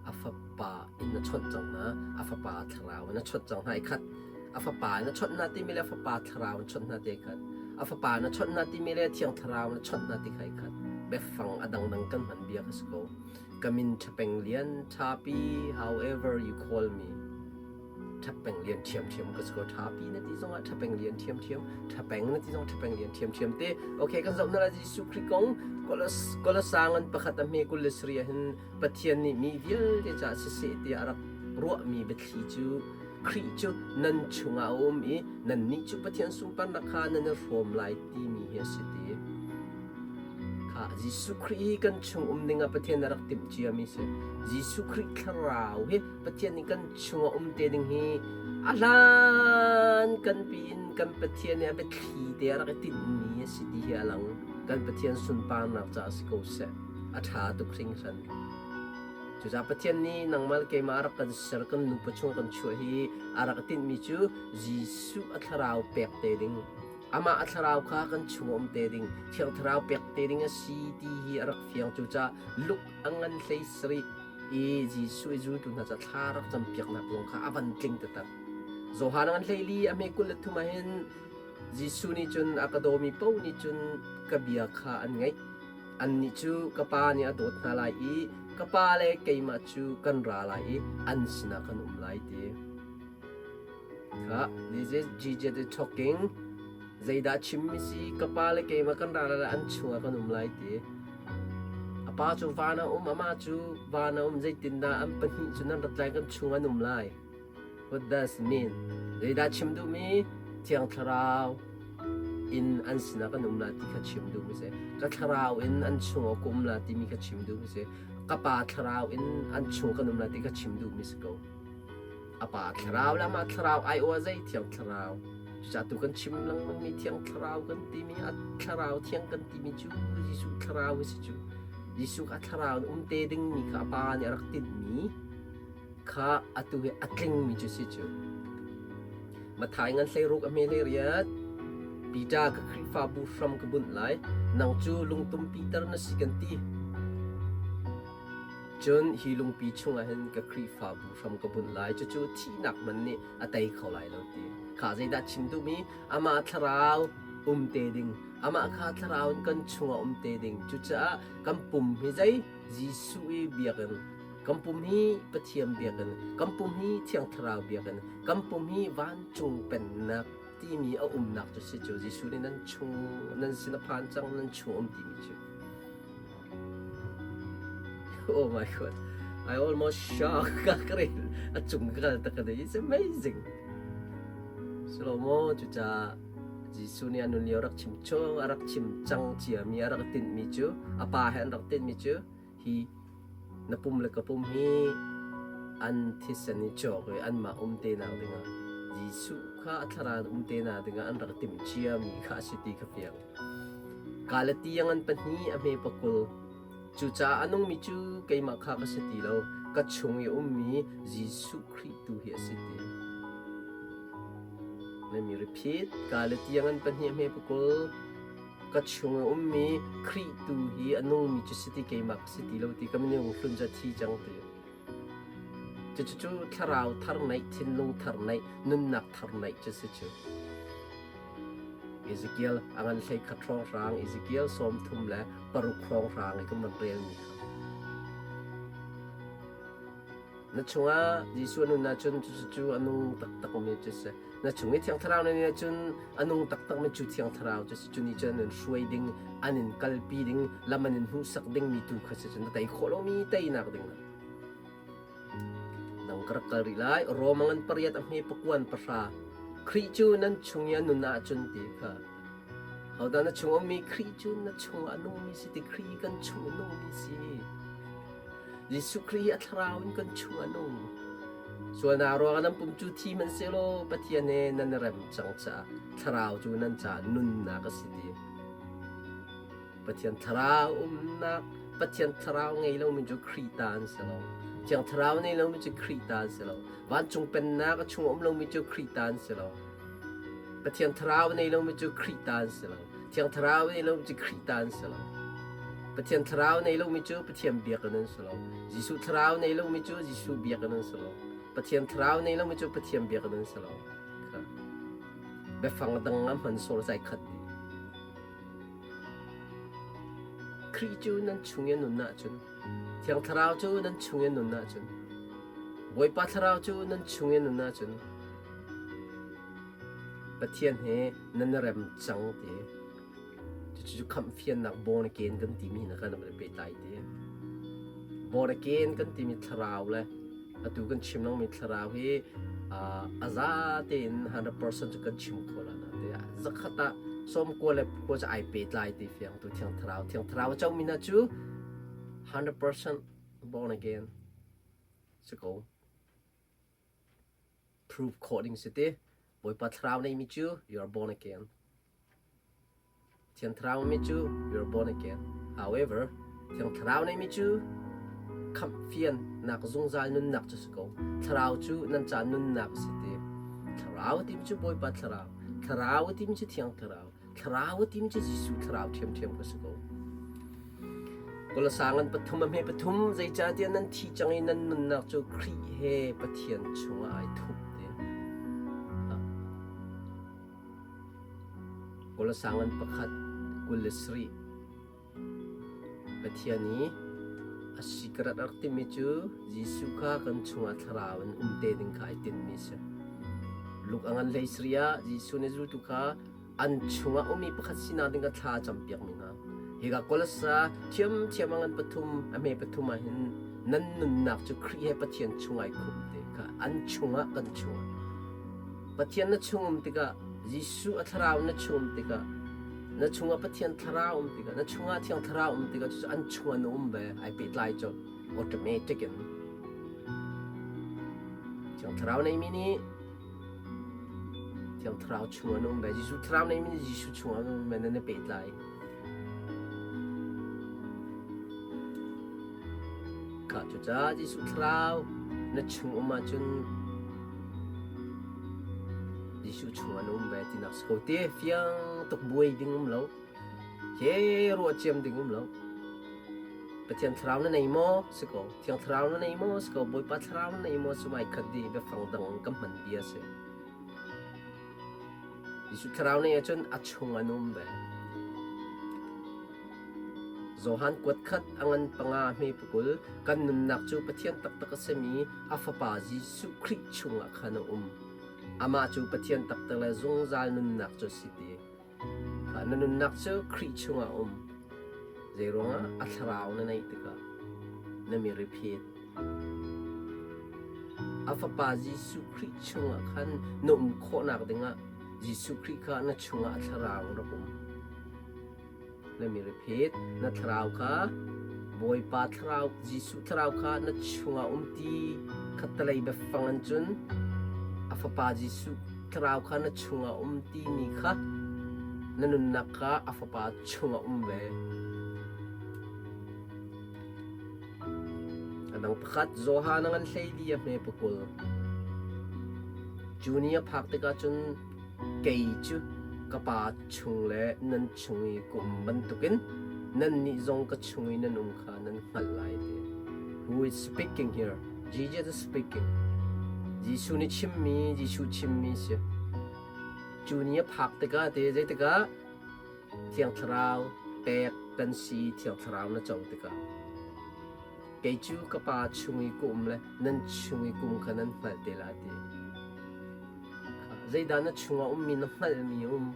a fapa in a chawnh cang hna a fapa thlarau in a chawnh cang hna i khat a fapa in a chawnh hna timi le a fapa thlarau in chawnh hna ti khat a fapa in a chawnh hna timi le thiang thlarau in a chawnh hna ti kha i khat biafang a dangdang kan hman bia ka si ko ka min Ṭhapeng Lian Ṭhapi however you call me Ṭhapeng lian ṭhiamṭhiam ka si ko. Ṭhapi na ti zongah ṭhapeng lian ṭhiamṭhiam, ṭhapeng na ti zong ṭhapeng lian ṭhiamṭhiam te. Okay, kan zoh na la Jesuh Khrih kong Kolosa ngan pakhat a hme 27 ah hin Pathian nih mi vialte caah siseh tiah a rak ruahmi biathli cu Khrih cu nan chungah a um i nannih cu Pathian sunparnak kha nan i hrawm lai timi hi a si ti. Kha Jesuh Khrih hi kan chung um dingah Pathian a rak timh ciami si. Jesuh Khrih thlarau hi Pathian nih kan chungah um te ding hi a hlan kan piin kan Pathian nih a biathli te a rak i tinhmi a si ti hi a lang. Kan Pathian sunparnak caah si ko seh. A ṭha tuk hringhran. Cucaah Pathian nih nangmah le keimah a rak kan ser, kan nupa chung a kan chuah hi a rak tinhmi cu Jesuh a thlarau pek te ding, amah a thlarau kha kan chung um te ding, Thiang Thlarau pek te ding a si ti hi a rak fiang. Cucaah Luke a ngan hlei sarih i Jesuh i zultu hna ca thla rak campiaknak zong kha a van tling taktak. Johan a ngan hlei li a hme 23 ah hin Jesuh nih cun a ka dawmi paoh nih cun ka bia kha an ngaih. Annih cu ka Pa nih a dawt hna lai i ka Pa le keimah cu kan ra lai i an sinah kan um lai ti. Kha this is Jesus is talking. Zeidah chimmi si ka Pa le keimah kan ra lai an chungah kan um lai ti. A pa cu van a um, amah cu van a um, zeitindah an pahnih cu nan rat lai kan chung an um lai. What does mean? Zeidah chim duhmi? Thiang Thlarau in an sinah kan um la ti kha chim duhmi si. Ka thlarau in an chung ah ka um la timi kha chim duhmi si. Ka pa thlarau in an chung kan um la ti kha chim duhmi si ko. A pa thlarau le amah thlarau ai aw zei Thiang Thlarau. Cucaah tu kan chim lengmangmi Thiang Thlarau kan timi a thlarau thiang kan timi cu Jesuh thlarau a si cu. Jesuh kha thlarau in um te dingmi kha a pa nih a rak tinhmi kha atu hi a tlingmi cu si cu. Mathai ngan hleiruk a hme hleiriat. Peter ka Khrihfabu hram ka bunh lai. Nang cu lungtum Peter na si kan ti. Cun hi lungpi chungah hin ka Khrihfabu hram ka bunh lai. Cucu thihnak man nih a tei kho lai lo ti. Kha zeidah chim duhmi? Amah thlarau um te ding. Amah kha thlarau in kan chungah um te ding. Cucaah kan pum hi zei? Jesuh i biakinn Kan pum hi Pathian biakinn, kan pum hi Thiang Thlarau biakinn, kan pum hi vancung pennak timi a umnak cu si cu Jesuh nih nan chung nan sin a phan cang nan chung um timi cu. Oh my God. I almost shocked. Ka ka rel a cung ka kal tak It's amazing. Salomo cucaah Jesuh nih a nun lio rak chim chung a rak chim cang ciami a rak tinhmi cu a pa he an rak tinhmi cu hi na pum le ka pum hi an thisen i cawk i anmah um te nak dingah Jesuh kha a thlarau um te nak dingah an rak timh ciami kha a si ti kha fiang. Galati an pahnih a hme pakul. Cucaah a nungmi cu keimah kha ka si ti lo, ka chung i ummi Jesuh Khrih tu hi a si ti. Let me repeat. Galati an pahnih a hme pakul. Ka chung i ummi Khrih tu hi a nungmi cu si ti keimah ka si ti lo ti ka minung hlun cu a thi cang ti. Cucu thlarau thar neih, thinlung thar neih, nunnak thar neih cu si cu. Ezekiel a ngan hlei khat hrawnghrang, Ezekiel 36 hrawnghrang i kan van relmi kha. Na chungah Jesuh a nun ahcun cucu a nung taktakmi cu si. Na chung i Thiang Thlarau na nih ahcun a nung taktakmi cu Thiang Thlarau cu si. Cu nih cun an in hruai ding, an in kalpi ding, lam an in hmuhsak dingmi tu kha si cu na tei khawh lomi teinak ding. Nang ka rak kal rih lai. Rom a ngan pariat a hme pakuan pahra. Khrih cu nan chung i a nun ahcun ti kha. Hodah na chung ummi Khrih cu na chungah a nungmi si ti Khrih kan chung a nungmi si. Jesuh Khrih hi a thlarau in kan chung a nung. Sualnak ruangah nan pum cu thi hmanhsehlaw Pathian he nan i rem cang caah thlarau cu nan caah nunnak a si ti. Pathian thlarau umnak, Pathian thlarau ngei lomi cu Khrih ta an si lo. Thiang thlarau nei lomi cu Khrih ta an si lo. Vancung pennak a chung um lomi cu Khrih ta an si lo. Pathian thlarau nei lomi cu Khrih ta an si lo. Thiang thlarau nei lomi cu Khrih ta an si lo. Pathian thlarau nei lomi cu Pathian biakinn an si lo. Jesuh thlarau nei lomi cu Jesuh biakinn an si lo. Pathian thlarau nei lomi cu Pathian biakinn an si lo. Biafang dang a hman sawr zai khat dih. Khrih cu nan chung i nun ahcun, Thiang Thlarau cu nan chung i nun ahcun, Bawipa Thlarau cu nan chung i nun ahcun, Pathian he nan i rem cang ti. Cucu khamhfiannak born again kan timi hna kha nan pehtlai ti. Born again kan timi thlarau le Atu kan chim langmi thlarau hi a za tein 100% cu kan chim kho la na te zakhat ah som ko le ko cu ai pe tlai ti fiang tu thiang thlarau thiang thlarau a comi na cu 100% born again si ko proof khawh ding si ti Bawipa thlarau neimi cu you are born again Thiang Thlarau mi cu you are born again. However, Thiang Thlarau neimi cu khamhfiannak zungzal nunnak cu si ko. Thlarau cu nan ca nunnak a si ti. Thlarau timi cu Bawipa Thlarau. Thlarau timi cu Thiang Thlarau. Thlarau timi cu Jesuh Thlarau ṭhiamṭhiam ka si ko. Kolosang an pathum a hme pathum zeicahtiah nan thi cang i nan nunnak cu Khrih he Pathian chungah ai thup ti. Kawlsang an pakhat 27 Pathian i a secret a rak timi cu Jesuh kha kan chungah thlarau in um te ding kha ai tinhmi a si. Luke a ngan hlei sarih ah Jesuh nih zultu kha an chungah ummi pakhat sinak ding kha thla a campiakmi hna. Hika Kolasa ṭhiamṭhiam a ngan pathum a hme pathum ah hin nan nunnak cu Khrih he Pathian chung ai khumh te kha an chungah kan chungah Pathian na chung um tikah Jesuh a thlarau na chung um tikah na chungah Pathian thlarau um tikah na chungah Thiang Thlarau um tikah cucu an chungah na um ve ai pehtlai colh automatic in Thiang Thlarau neimi nih Thiang Thlarau chungah na um ve Jesuh Thlarau neimi nih Jesuh chungah na um ve nan i pehtlai Kha cucaah Jesuh Thlarau na chung um ahcun Jesuh chungah na um ve tinak si ko te fiang tuk buai ding um lo he ruah ciam ding um lo Pathian Thlarau na nei maw si ko Thiang Thlarau na nei maw si ko Bawipa Thlarau na nei maw sumai khat di biafang dang ka hman bia si Jesuh Thlarau nih ahcun a chung an um ve. Johan kuat khat a ngan panga hme pakul kan nunnak cu Pathian taktak a simi a Fapa Jesuh Khrih chungah khan a um. Amah cu Pathian taktak le zungzal nunnak cu a si ti. Kha na nunnak cu Khrih chungah um. Zeiruangah a thlarau na neih tikah na mi repeat. A Fapa Jesuh Khrih chungah khan na um khawhnak dingah Jesuh Khrih kha na chungah a thlarau rak um. Let me repeat. Na thlarau kha Bawipa thlarau Jesuh thlarau kha na chungah um ti khattelei biafang an cun a Fapa Jesuh thlarau kha na chungah um timi kha na nunnak kha a Fapa chungah um ve. A dang pakhat Johan a ngan 14 a hme pakul. Cu ni a phak tikah cun kei cu ka pa chung le nan chung i ka um bantukin nannih zong ka chung i nan um kha nan hngalh lai ti. Who is speaking here? Jesus is speaking. Jesuh nih chimmi, Jesuh chimmi si. Cu ni a phak tikah te zeitikah Thiang Thlarau pek kan si Thiang Thlarau na co tikah kei cu ka Pa chung i ka um le nan chung i ka um kha nan hngalh te lai ti. Zeidah na chungah ummi na hngalhmi a um?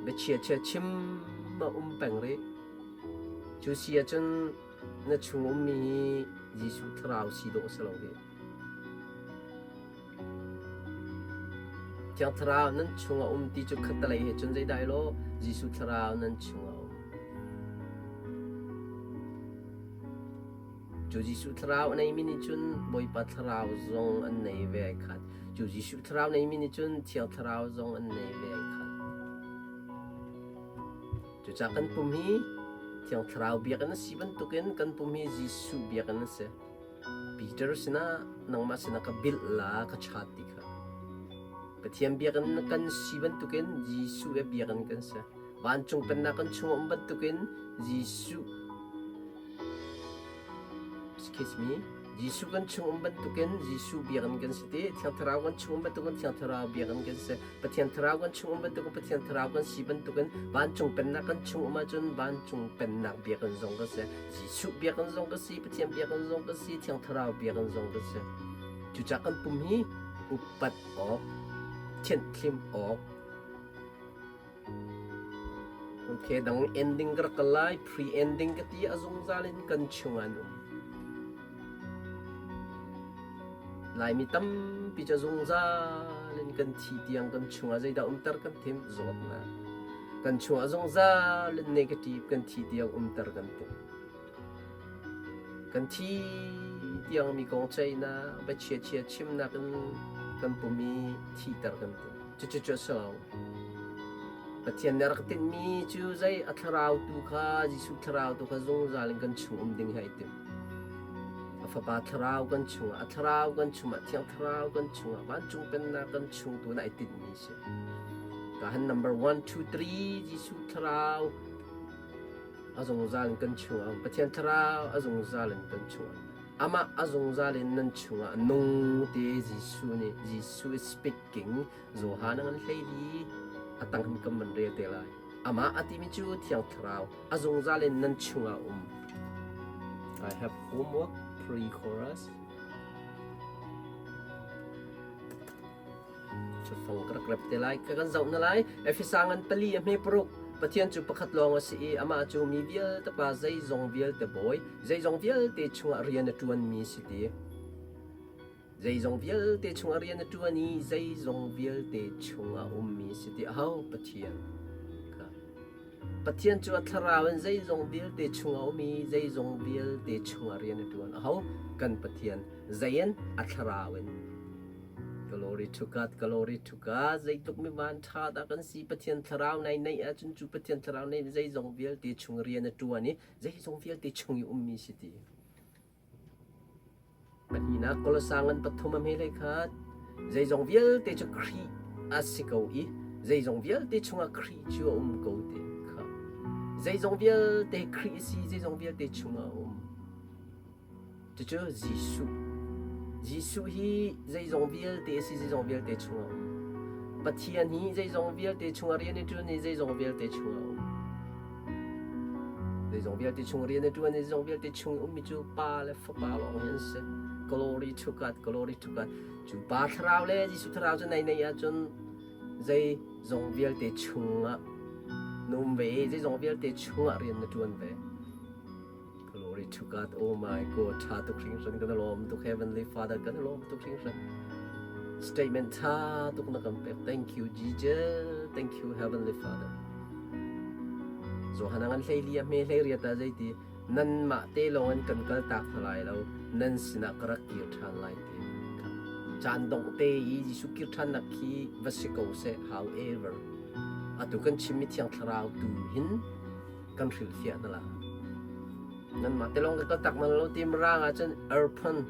Biachia chia chim a um peng rih. Cu si ahcun na chung ummi hi Jesuh Thlarau si dawh a si lo hih. Thiang Thlarau nan chungah um ti cu khattelei he cun zeidah i lawh? Jesuh Thlarau nan chungah um. Cu Jesuh Thlarau a neimi nih cun Bawipa Thlarau zong an nei ve ai khat. Cu Jesuh Thlarau neimi nih cun Thiang Thlarau zong an nei ve ai khat. Cucaah kan pum hi Thiang Thlarau biakinn a si bantukin kan pum hi Jesuh biakinn a si. Peter sinah nangmah sinah ka bilh la ka chat ti kha. Pathian biakinn kan si bantukin Jesuh he biakinn kan si. Vancung pennak kan chung um bantukin Jesuh excuse me Jesuh kan chung um bantukin Jesuh biakinn kan si ti Thiang Thlarau kan chung um bantukin Thiang Thlarau biakinn kan si Pathian Thlarau kan chung um bantukin Pathian Thlarau kan si bantukin vancung pennak kan chung um ahcun vancung pennak biakinn zong kan si Jesuh biakinn zong ka si, Pathian biakinn zong ka si, Thiang Thlarau biakinn zong ka si. Cucaah kan pum hi upat awk, thianhthlim awk, Okay, dang ending ka rak lai, pre-ending ka ti a zungzal in kan chung an um. Laimi tampi cu zungzal in kan thi tiang kan chungah zeidah umter kan thim? Zawtnak. Kan chungah zungzal in negative kan thi tiang umter kan tim. Kan thi tiang mi kong ceihnak, biachia chia chimnak in kan pum i thiter kan tim. Cucu cu a si lo. Pathian nih a rak tinhmi cu zei a thlarau tu kha Jesuh thlarau tu kha zungzal in kan chung um ding hi ai tim. A fapa thlarau kan chungah, a thlarau kan chungah, thiang thlarau kan chungah, vancung pennak kan chung tu na ai tinhmi si. Kahan number 1 2 3 Jesuh thlarau a zungzal in kan chungah um. Pathian thlarau a zungzal in kan chungah. Amah a zungzal in nan chungah nung te Jesuh nih Jesuh is speaking Johan an hleili a tang hin kan van rel te lai. Amah a timi cu Thiang Thlarau a zungzal in nan chungah um. I have homework pre-chorus. Cafang ka rak rep te lai ka kan zoh na lai. Efesa ngan pali a hme paruk Pathian cu pakhat lawng a si i amah cu mi vialte pa zeizong vialte bawi zeizong vialte chungah rian a ṭuanmi si ti. Zeizong vialte chungah rian a ṭuan i zeizong vialte chungah a ummi si ti aho Pathian kha. Pathian cu a thlarau in zeizong vialte chungah a um i zeizong vialte chungah rian a ṭuan. Aho? Kan Pathian. Zei in? A thlarau in. Glory to God, glory to God. Zeitluk mi van ṭha dah kan si. Pathian thlarau nai neih ahcun cu Pathian thlarau neih zeizong vialte chung rian a ṭuan i zeizong vialte chung i ummi si ti. Pahnihnak Kolosa ngan pathum a hme hlei khat. Zeizong vialte cu Khrih a si ko i zeizong vialte chungah Khrih cu a um ko ti kha. Zeizong vialte Khrih a si, zeizong vialte chungah a um. Cucu Jesuh. Jesuh hi zeizong vialte a si, zeizong vialte chungah a um. Pathian hi zeizong vialte chungah rian a ṭuan i zeizong vialte chungah a um. Zeizong vialte chung rian a ṭuan i zeizong vialte chung i ummi cu Pa le Fapa lawng hi an si. Glory to God, glory to God. Cu Pa Thlarau le Jesuh Thlarau cu nei nei ahcun zeizong vialte chungah na um ve i zeizong vialte chungah rian na ṭuan ve. Glory to God. Oh my God. Ṭha tuk hringhran kan lawm tuk Heavenly Father kan lawm tuk hringhran. Statement ṭha tuk na kan pek. Thank you Jesus. Thank you Heavenly Father. Johan ngan hlei li a hme hlei riat ah zeiti nanmah te lawng in kan kal tak hna lai lo nan sinah ka rak kir ṭhan lai ti. Caan dongh te i Jesuh kir ṭhan nak khi va si ko seh however atu kan chimmi thiang thlarau tu hin kan hrilhfiah hna la. Nanmah te lawng ka kal tak man lo ti mirang ahcun airphone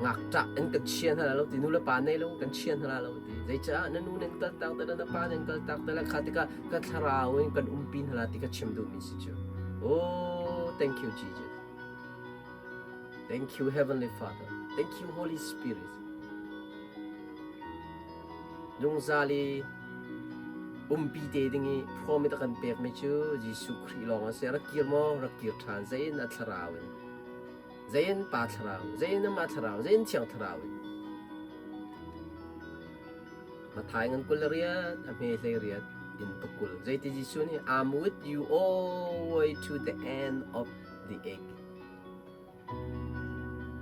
ngakṭah in kan chia hna lo ti nu le pa nei lo kan chia hna lo ti zeicah na nu nan kal tak te le na pa nan kal tak te le kha tikah ka thlarau in kan umpi hna la ti ka chim duhmi si cu oh thank you Jesus thank you heavenly father thank you holy spirit Zungzal i umpi te ding i promise a kan pekmi cu Jesuh Khrih lawng a si. Rak kir maw? Rak kir ṭhan. Zei in a thlarau in? Zei in Pa thlarau? Zei in Amah thlarau? Zei in Thiang thlarau in? Matthai ngan 20 riat, a hme hlei riat in pakul. Zeiti Jesuh nih, I'm with you all way to the end of the age.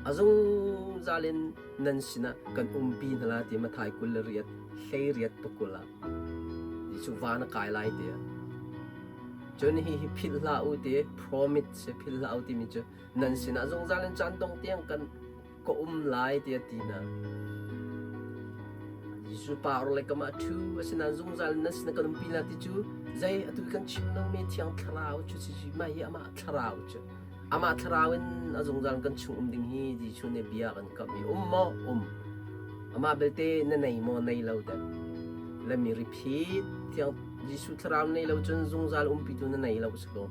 A zungzal in nan sinah kan umpi hna lai ti Matthai 20 hleiriat pakul ah Jesuh van a kai lai tiah. Cun hihi philh hlah u ti promise si philh hlah u timi cu nan sinah zungzal in caan dong tiang kan ka um lai tiah ti hna. Jesuh pa or le kamah ṭhu asinain zungzal in nan sinah kan umpi lai ti cu zei atu kan chim lomi Thiang Thlarau cu si mah hi amah Thlarau cu Amah thlarau in a zungzal kan chung um ding hi Jesuh nih bia kan kamh i um maw? Um. Amah belte na nei maw? Nei lo dek. Let me repeat. Thiang Jesuh thlarau nei lo cun zungzal umpitu na nei lo si ko.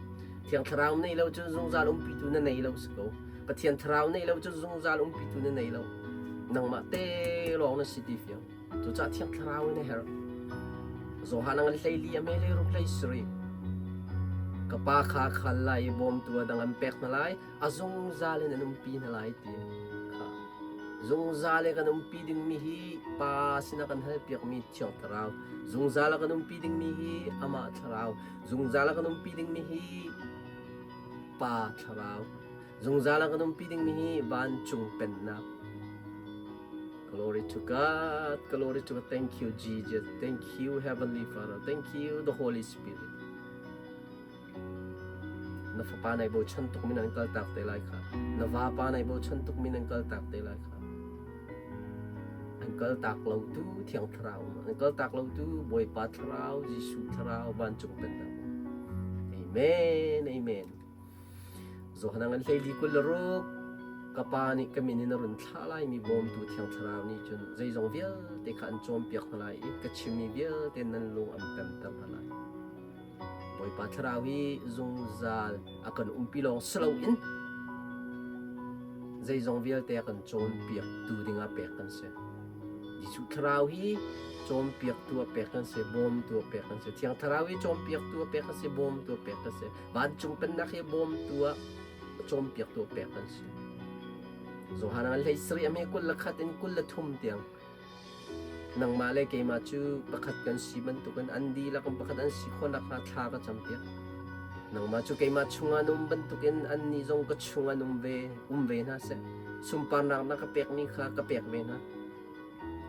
Thiang thlarau nei lo cun zungzal umpitu na nei lo si ko. Pathian thlarau nei lo cun zungzal umpitu na nei lo. Nangmah te lawng na si ti fiang. Cucaah Thiang Thlarau in a herh. Johan a ngan hleili a mele ruk hlei siri. Ka pa kha khal lai i bawmtu a dang an pek hna lai, a zungzal in an umpi hna lai ti kha. Zungzal i kan umpi dingmi hi Pa sinah kan halpiakmi Thiang Thlarau. Zungzal a kan umpi dingmi hi Amah Thlarau. Zungzal a kan umpi dingmi hi Pa Thlarau. Zungzal a kan umpi dingmi hi vancung pennak. Glory to God, glory to God. Thank you, Jesus. Thank you, Heavenly Father. Thank you, the Holy Spirit. Na fapa nai bochan tuk min an kal tak te lai kha. Na vapa nai bochan tuk min an kal tak te lai kha. An kal tak lo tu Thiang Thlarau, an kal tak lo tu Bawipa Thlarau, Jesuh Thlarau, vancung pennak. Amen, amen. Johan an hlei li 26 ka pa nih ka min in a run thlah laimi bawmtu Thiang Thlarau nih cun zeizong vialte kha an cawnpiak hna lai i ka chimmi vialte nan lung an pemter hna lai. Bawipa Thlarau hi zungzal a kan umpi lawng si loin zeizong vialte a kan cawnpiaktu dingah pek kan si. Jesuh Thlarau hi cawnpiaktu a pek kan si, bawmtu a pek kan si. Thiang Thlarau hi cawnpiaktu a pek kan si, bawmtu a pek kan si. Vancung pennak hi bawmtu ah cawnpiaktu a pek kan si. Johan ah hlei sarih a hme 21 in 23 tiang nangmah le keimah cu pakhat kan si bantukin an dihlak in pakhat an si khawh nakhnga thla ka campiak. Nangmah cu keimah chungah na um bantukin annih zong ka chungah an um ve, um ve hna seh. Sunparnak na ka pekmi kha ka pek ve hna.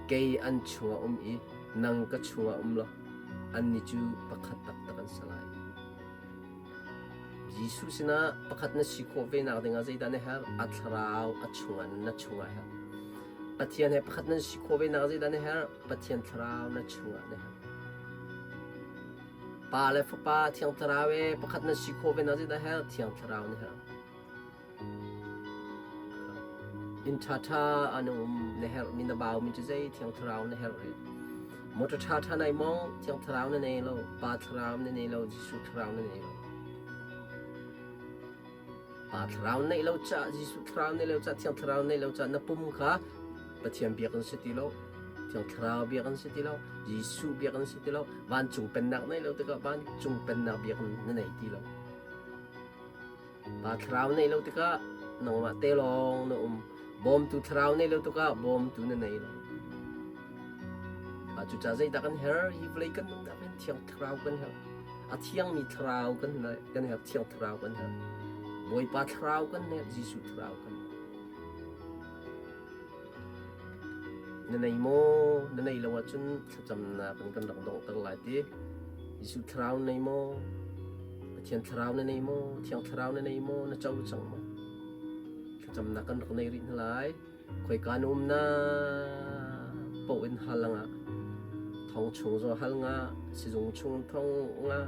Kei an chungah um i nang ka chungah um law annih cu pakhat taktak an si lai. Jesuh sinah pakhat na si khawh ve nak dingah zeidah na herh? A thlarau a chungah na chungah herh. Pathian he pakhat nan si khawh ve nak zeidah na herh? Pathian thlarau na chungah na herh. Pa le Fapa Thiang Thlarau he pakhat nan si khawh ve nak zeidah herh? Thiang Thlarau na herh. Inn ṭhaṭha an um na herhmi na baumi cu zei Thiang Thlarau na herh rih. Motor ṭhaṭha nai mong Thiang Thlarau na nei lo, Pa Thlarau na nei lo, Jesuh Thlarau na nei lo. Pa Thlarau neih lo caah, Jesuh Thlarau neih lo caah, Thiang Thlarau neih lo caah na pum kha Pathian biak an si ti lo, Thiang Thlarau biak an si ti lo, Jesuh biak an si ti lo, vancung pennak neih lo tikah vancung pennak biak na nei ti lo. Pa thlarau neih lo tikah nangmah te lawng na um. Bawmtu thlarau neih lo tikah bawmtu na nei lo. Cucaah zeidah kan herh? Hi vawlei kan nunnak hin Thiang Thlarau kan herh. A thiangmi thlarau kan kan herh, Thiang Thlarau kan herh. Bawipa thlarau kan herh, Jesuh thlarau kan herh. Na nei maw? Na nei lo ahcun thlacamnak in kan rak donghter lai ti. Jesuh thlarau na nei maw? Pathian thlarau na nei maw? Thiang thlarau na nei maw? Na co cang maw? Thlacamnak kan rak nei rih hna lai. Khoika na um na paoh in hal nga. Thong chung zong hal nga, sizung chung thong nga,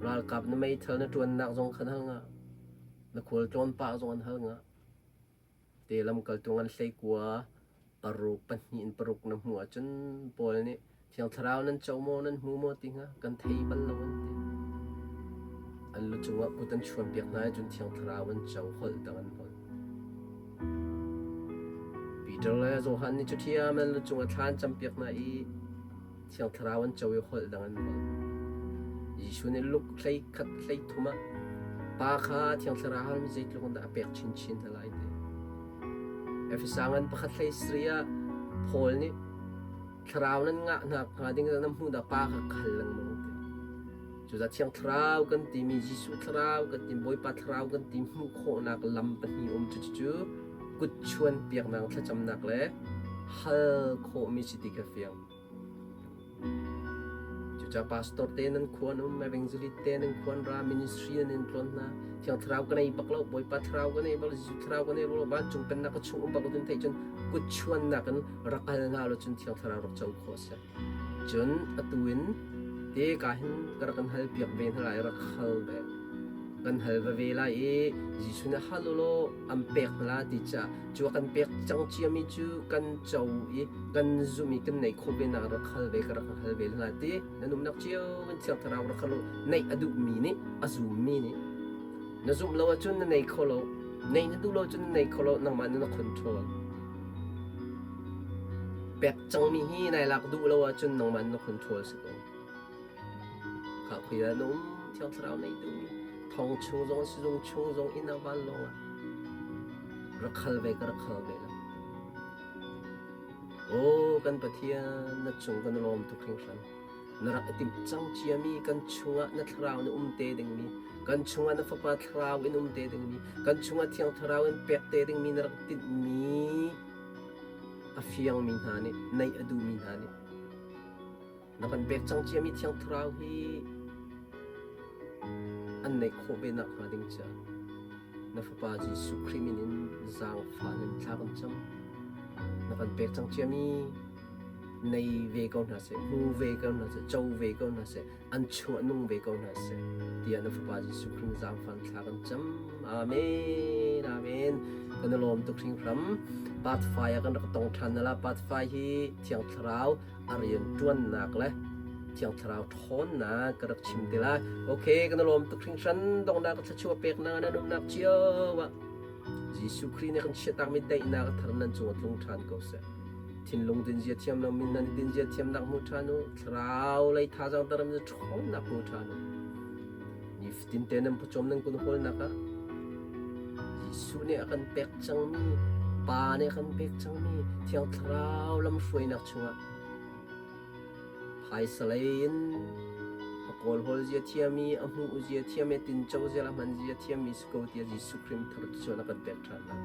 ralkap na meithal na ṭuannak zong khan hal nga, na khualtlawn pah zong an hal nga. Te lamkaltu ngan 19 paruk pahnih in paruk na hmuh ahcun Paul nih Thiang Thlarau nan co maw nan hmu maw ti hnga kan thei bal lo an ti. An lu cungah kut an chuanpiak hna i cun Thiang Thlarau an co holh dang an holh. Peter le Johan nih cu ṭhiam an lu cungah thla an campiak hna i Thiang Thlarau an co i holh dang an holh. Jesuh nih Luke 13 33 ah Pa kha Thiang Thlarau halmi zeitluk in dah a pek chinchin hna lai ti. Efesa ngan pakhat hlei sri ah Paul nih Thlarau nan ngah hna hnga ding nan hmuh dah Pa kha ka hal lengmang ti. Cucaah Thiang Thlarau kan timi Jesuh Thlarau kan ti Bawipa Thlarau kan ti hmuh khawhnak lam pahnih um cucu kut chuan piaknak thlacamnak le hal khawhmi si ti kha fiang. Cucaah pastor te nan khua an um, evangelist te nan khua an ra, ministry nan in tlawn hna. Thiang Thlarau ka nei bak lo, Bawipa Thlarau ka nei bak lo, Jesuh Thlarau ka nei bak lo, vancung pennak ka chung um bak lo tin theih cun kut chuannak in rak al hna lo cun Thiang Thlarau rak co khawh a si. Cun atu in te ka hin ka rak in hal piak ve hna lai, rak hal ve. Kan hal va ve lai i Jesuh nih hal u law an pek hna la ti caah Cu a kan pek cang ciami cu kan co i kan zumh i kan neih khawh ve nak rak hal ve ka rak hal ve hna ti nan umnak cio in Thiang Thlarau rak hal u neih a duhmi nih a zummi nih na zumh lo ahcun na nei kho lo neih na duh lo cun na nei kho lo nangmah nih na control pek cangmi hi nai lak duh lo ahcun nangmah na control si ko Kha khui ah na um Thiang Thlarau nei duhmi thong chung zong sizung chung zong inn ah vanlawng ah rak hal ve ka rak hal ve lo. Aw kan Pathian na cung kan lawm tuk hringhran. Na rak i timh cang ciami kan chungah na thlarau na um te dingmi kan chungah na fapa thlarau in um te dingmi kan chungah thiang thlarau in pek te dingmi na rak tinhmi a A fiangmi hna nih, neih a duhmi hna nih na kan pek cang ciami Thiang Thlarau hi an neih khawh ve nakhnga ding caah na Fapa Jesuh Khrih min in zaangfah in thla kan cam. Na kan pek cang ciami nei ve ko hna seh, hmu ve ko hna seh, co ve ko hna seh, an chuah nung ve ko hna seh tiah na Fapa Jesuh Khrih zaangfah in thla kan cam. Amen. Amen. Kan i lawm tuk hringhram. Part 5 ah kan rak tong ṭhan na la. Part 5 hi Thiang Thlarau a rian ṭuannak le Thiang Thlarau ṭhawnnak ka rak chim te lai. Okay, kan i lawm tuk hringhran. Donghnak ka thluachuah peknak nan umnak cio ah Jesuh Khrih nih kan chiahtakmi daihnak a thar nan cung ah tlung ṭhan ko seh. Thinlung dinzia thiam lo min nan i dinzia thiamnak hmu ṭhan u. Thlarau lei thazaang daram in ṭhawnnak hmu ṭhan u. Nifatin te nan pawcawm nan kun hawlnak ah Jesuh nih a kan pek cangmi, Pa nih a kan pek cangmi Thiang Thlarau lamhruainak chungah phaisa lei in a kawlhawl zia thiam i a hmuh zia thiam i tinco zia le a hman zia thiammi si ko tiah Jesuh Khrih thar cun a kan pek ṭhan lai.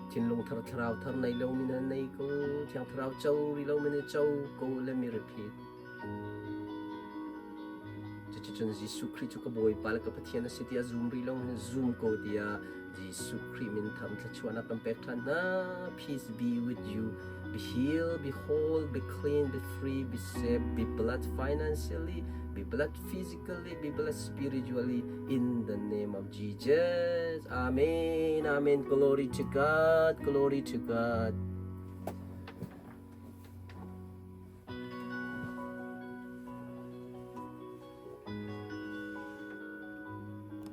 Thinlung thar thlarau thar nei lomi na nei ko, Thiang Thlarau co ri lomi na co ko. Let me repeat. Cuticun Jesuh Khrih cu ka Bawipa le ka Pathian a si tiah zum rih lo in zum ko tiah Jesuh Khrih min tham thluachuahnak kan pek ṭhan hna. Peace be with you. Be healed, be whole, be clean, be free, be safe, be blessed financially, be blessed physically, be blessed spiritually in the name of Jesus. Amen. Amen. Glory to God. Glory to God.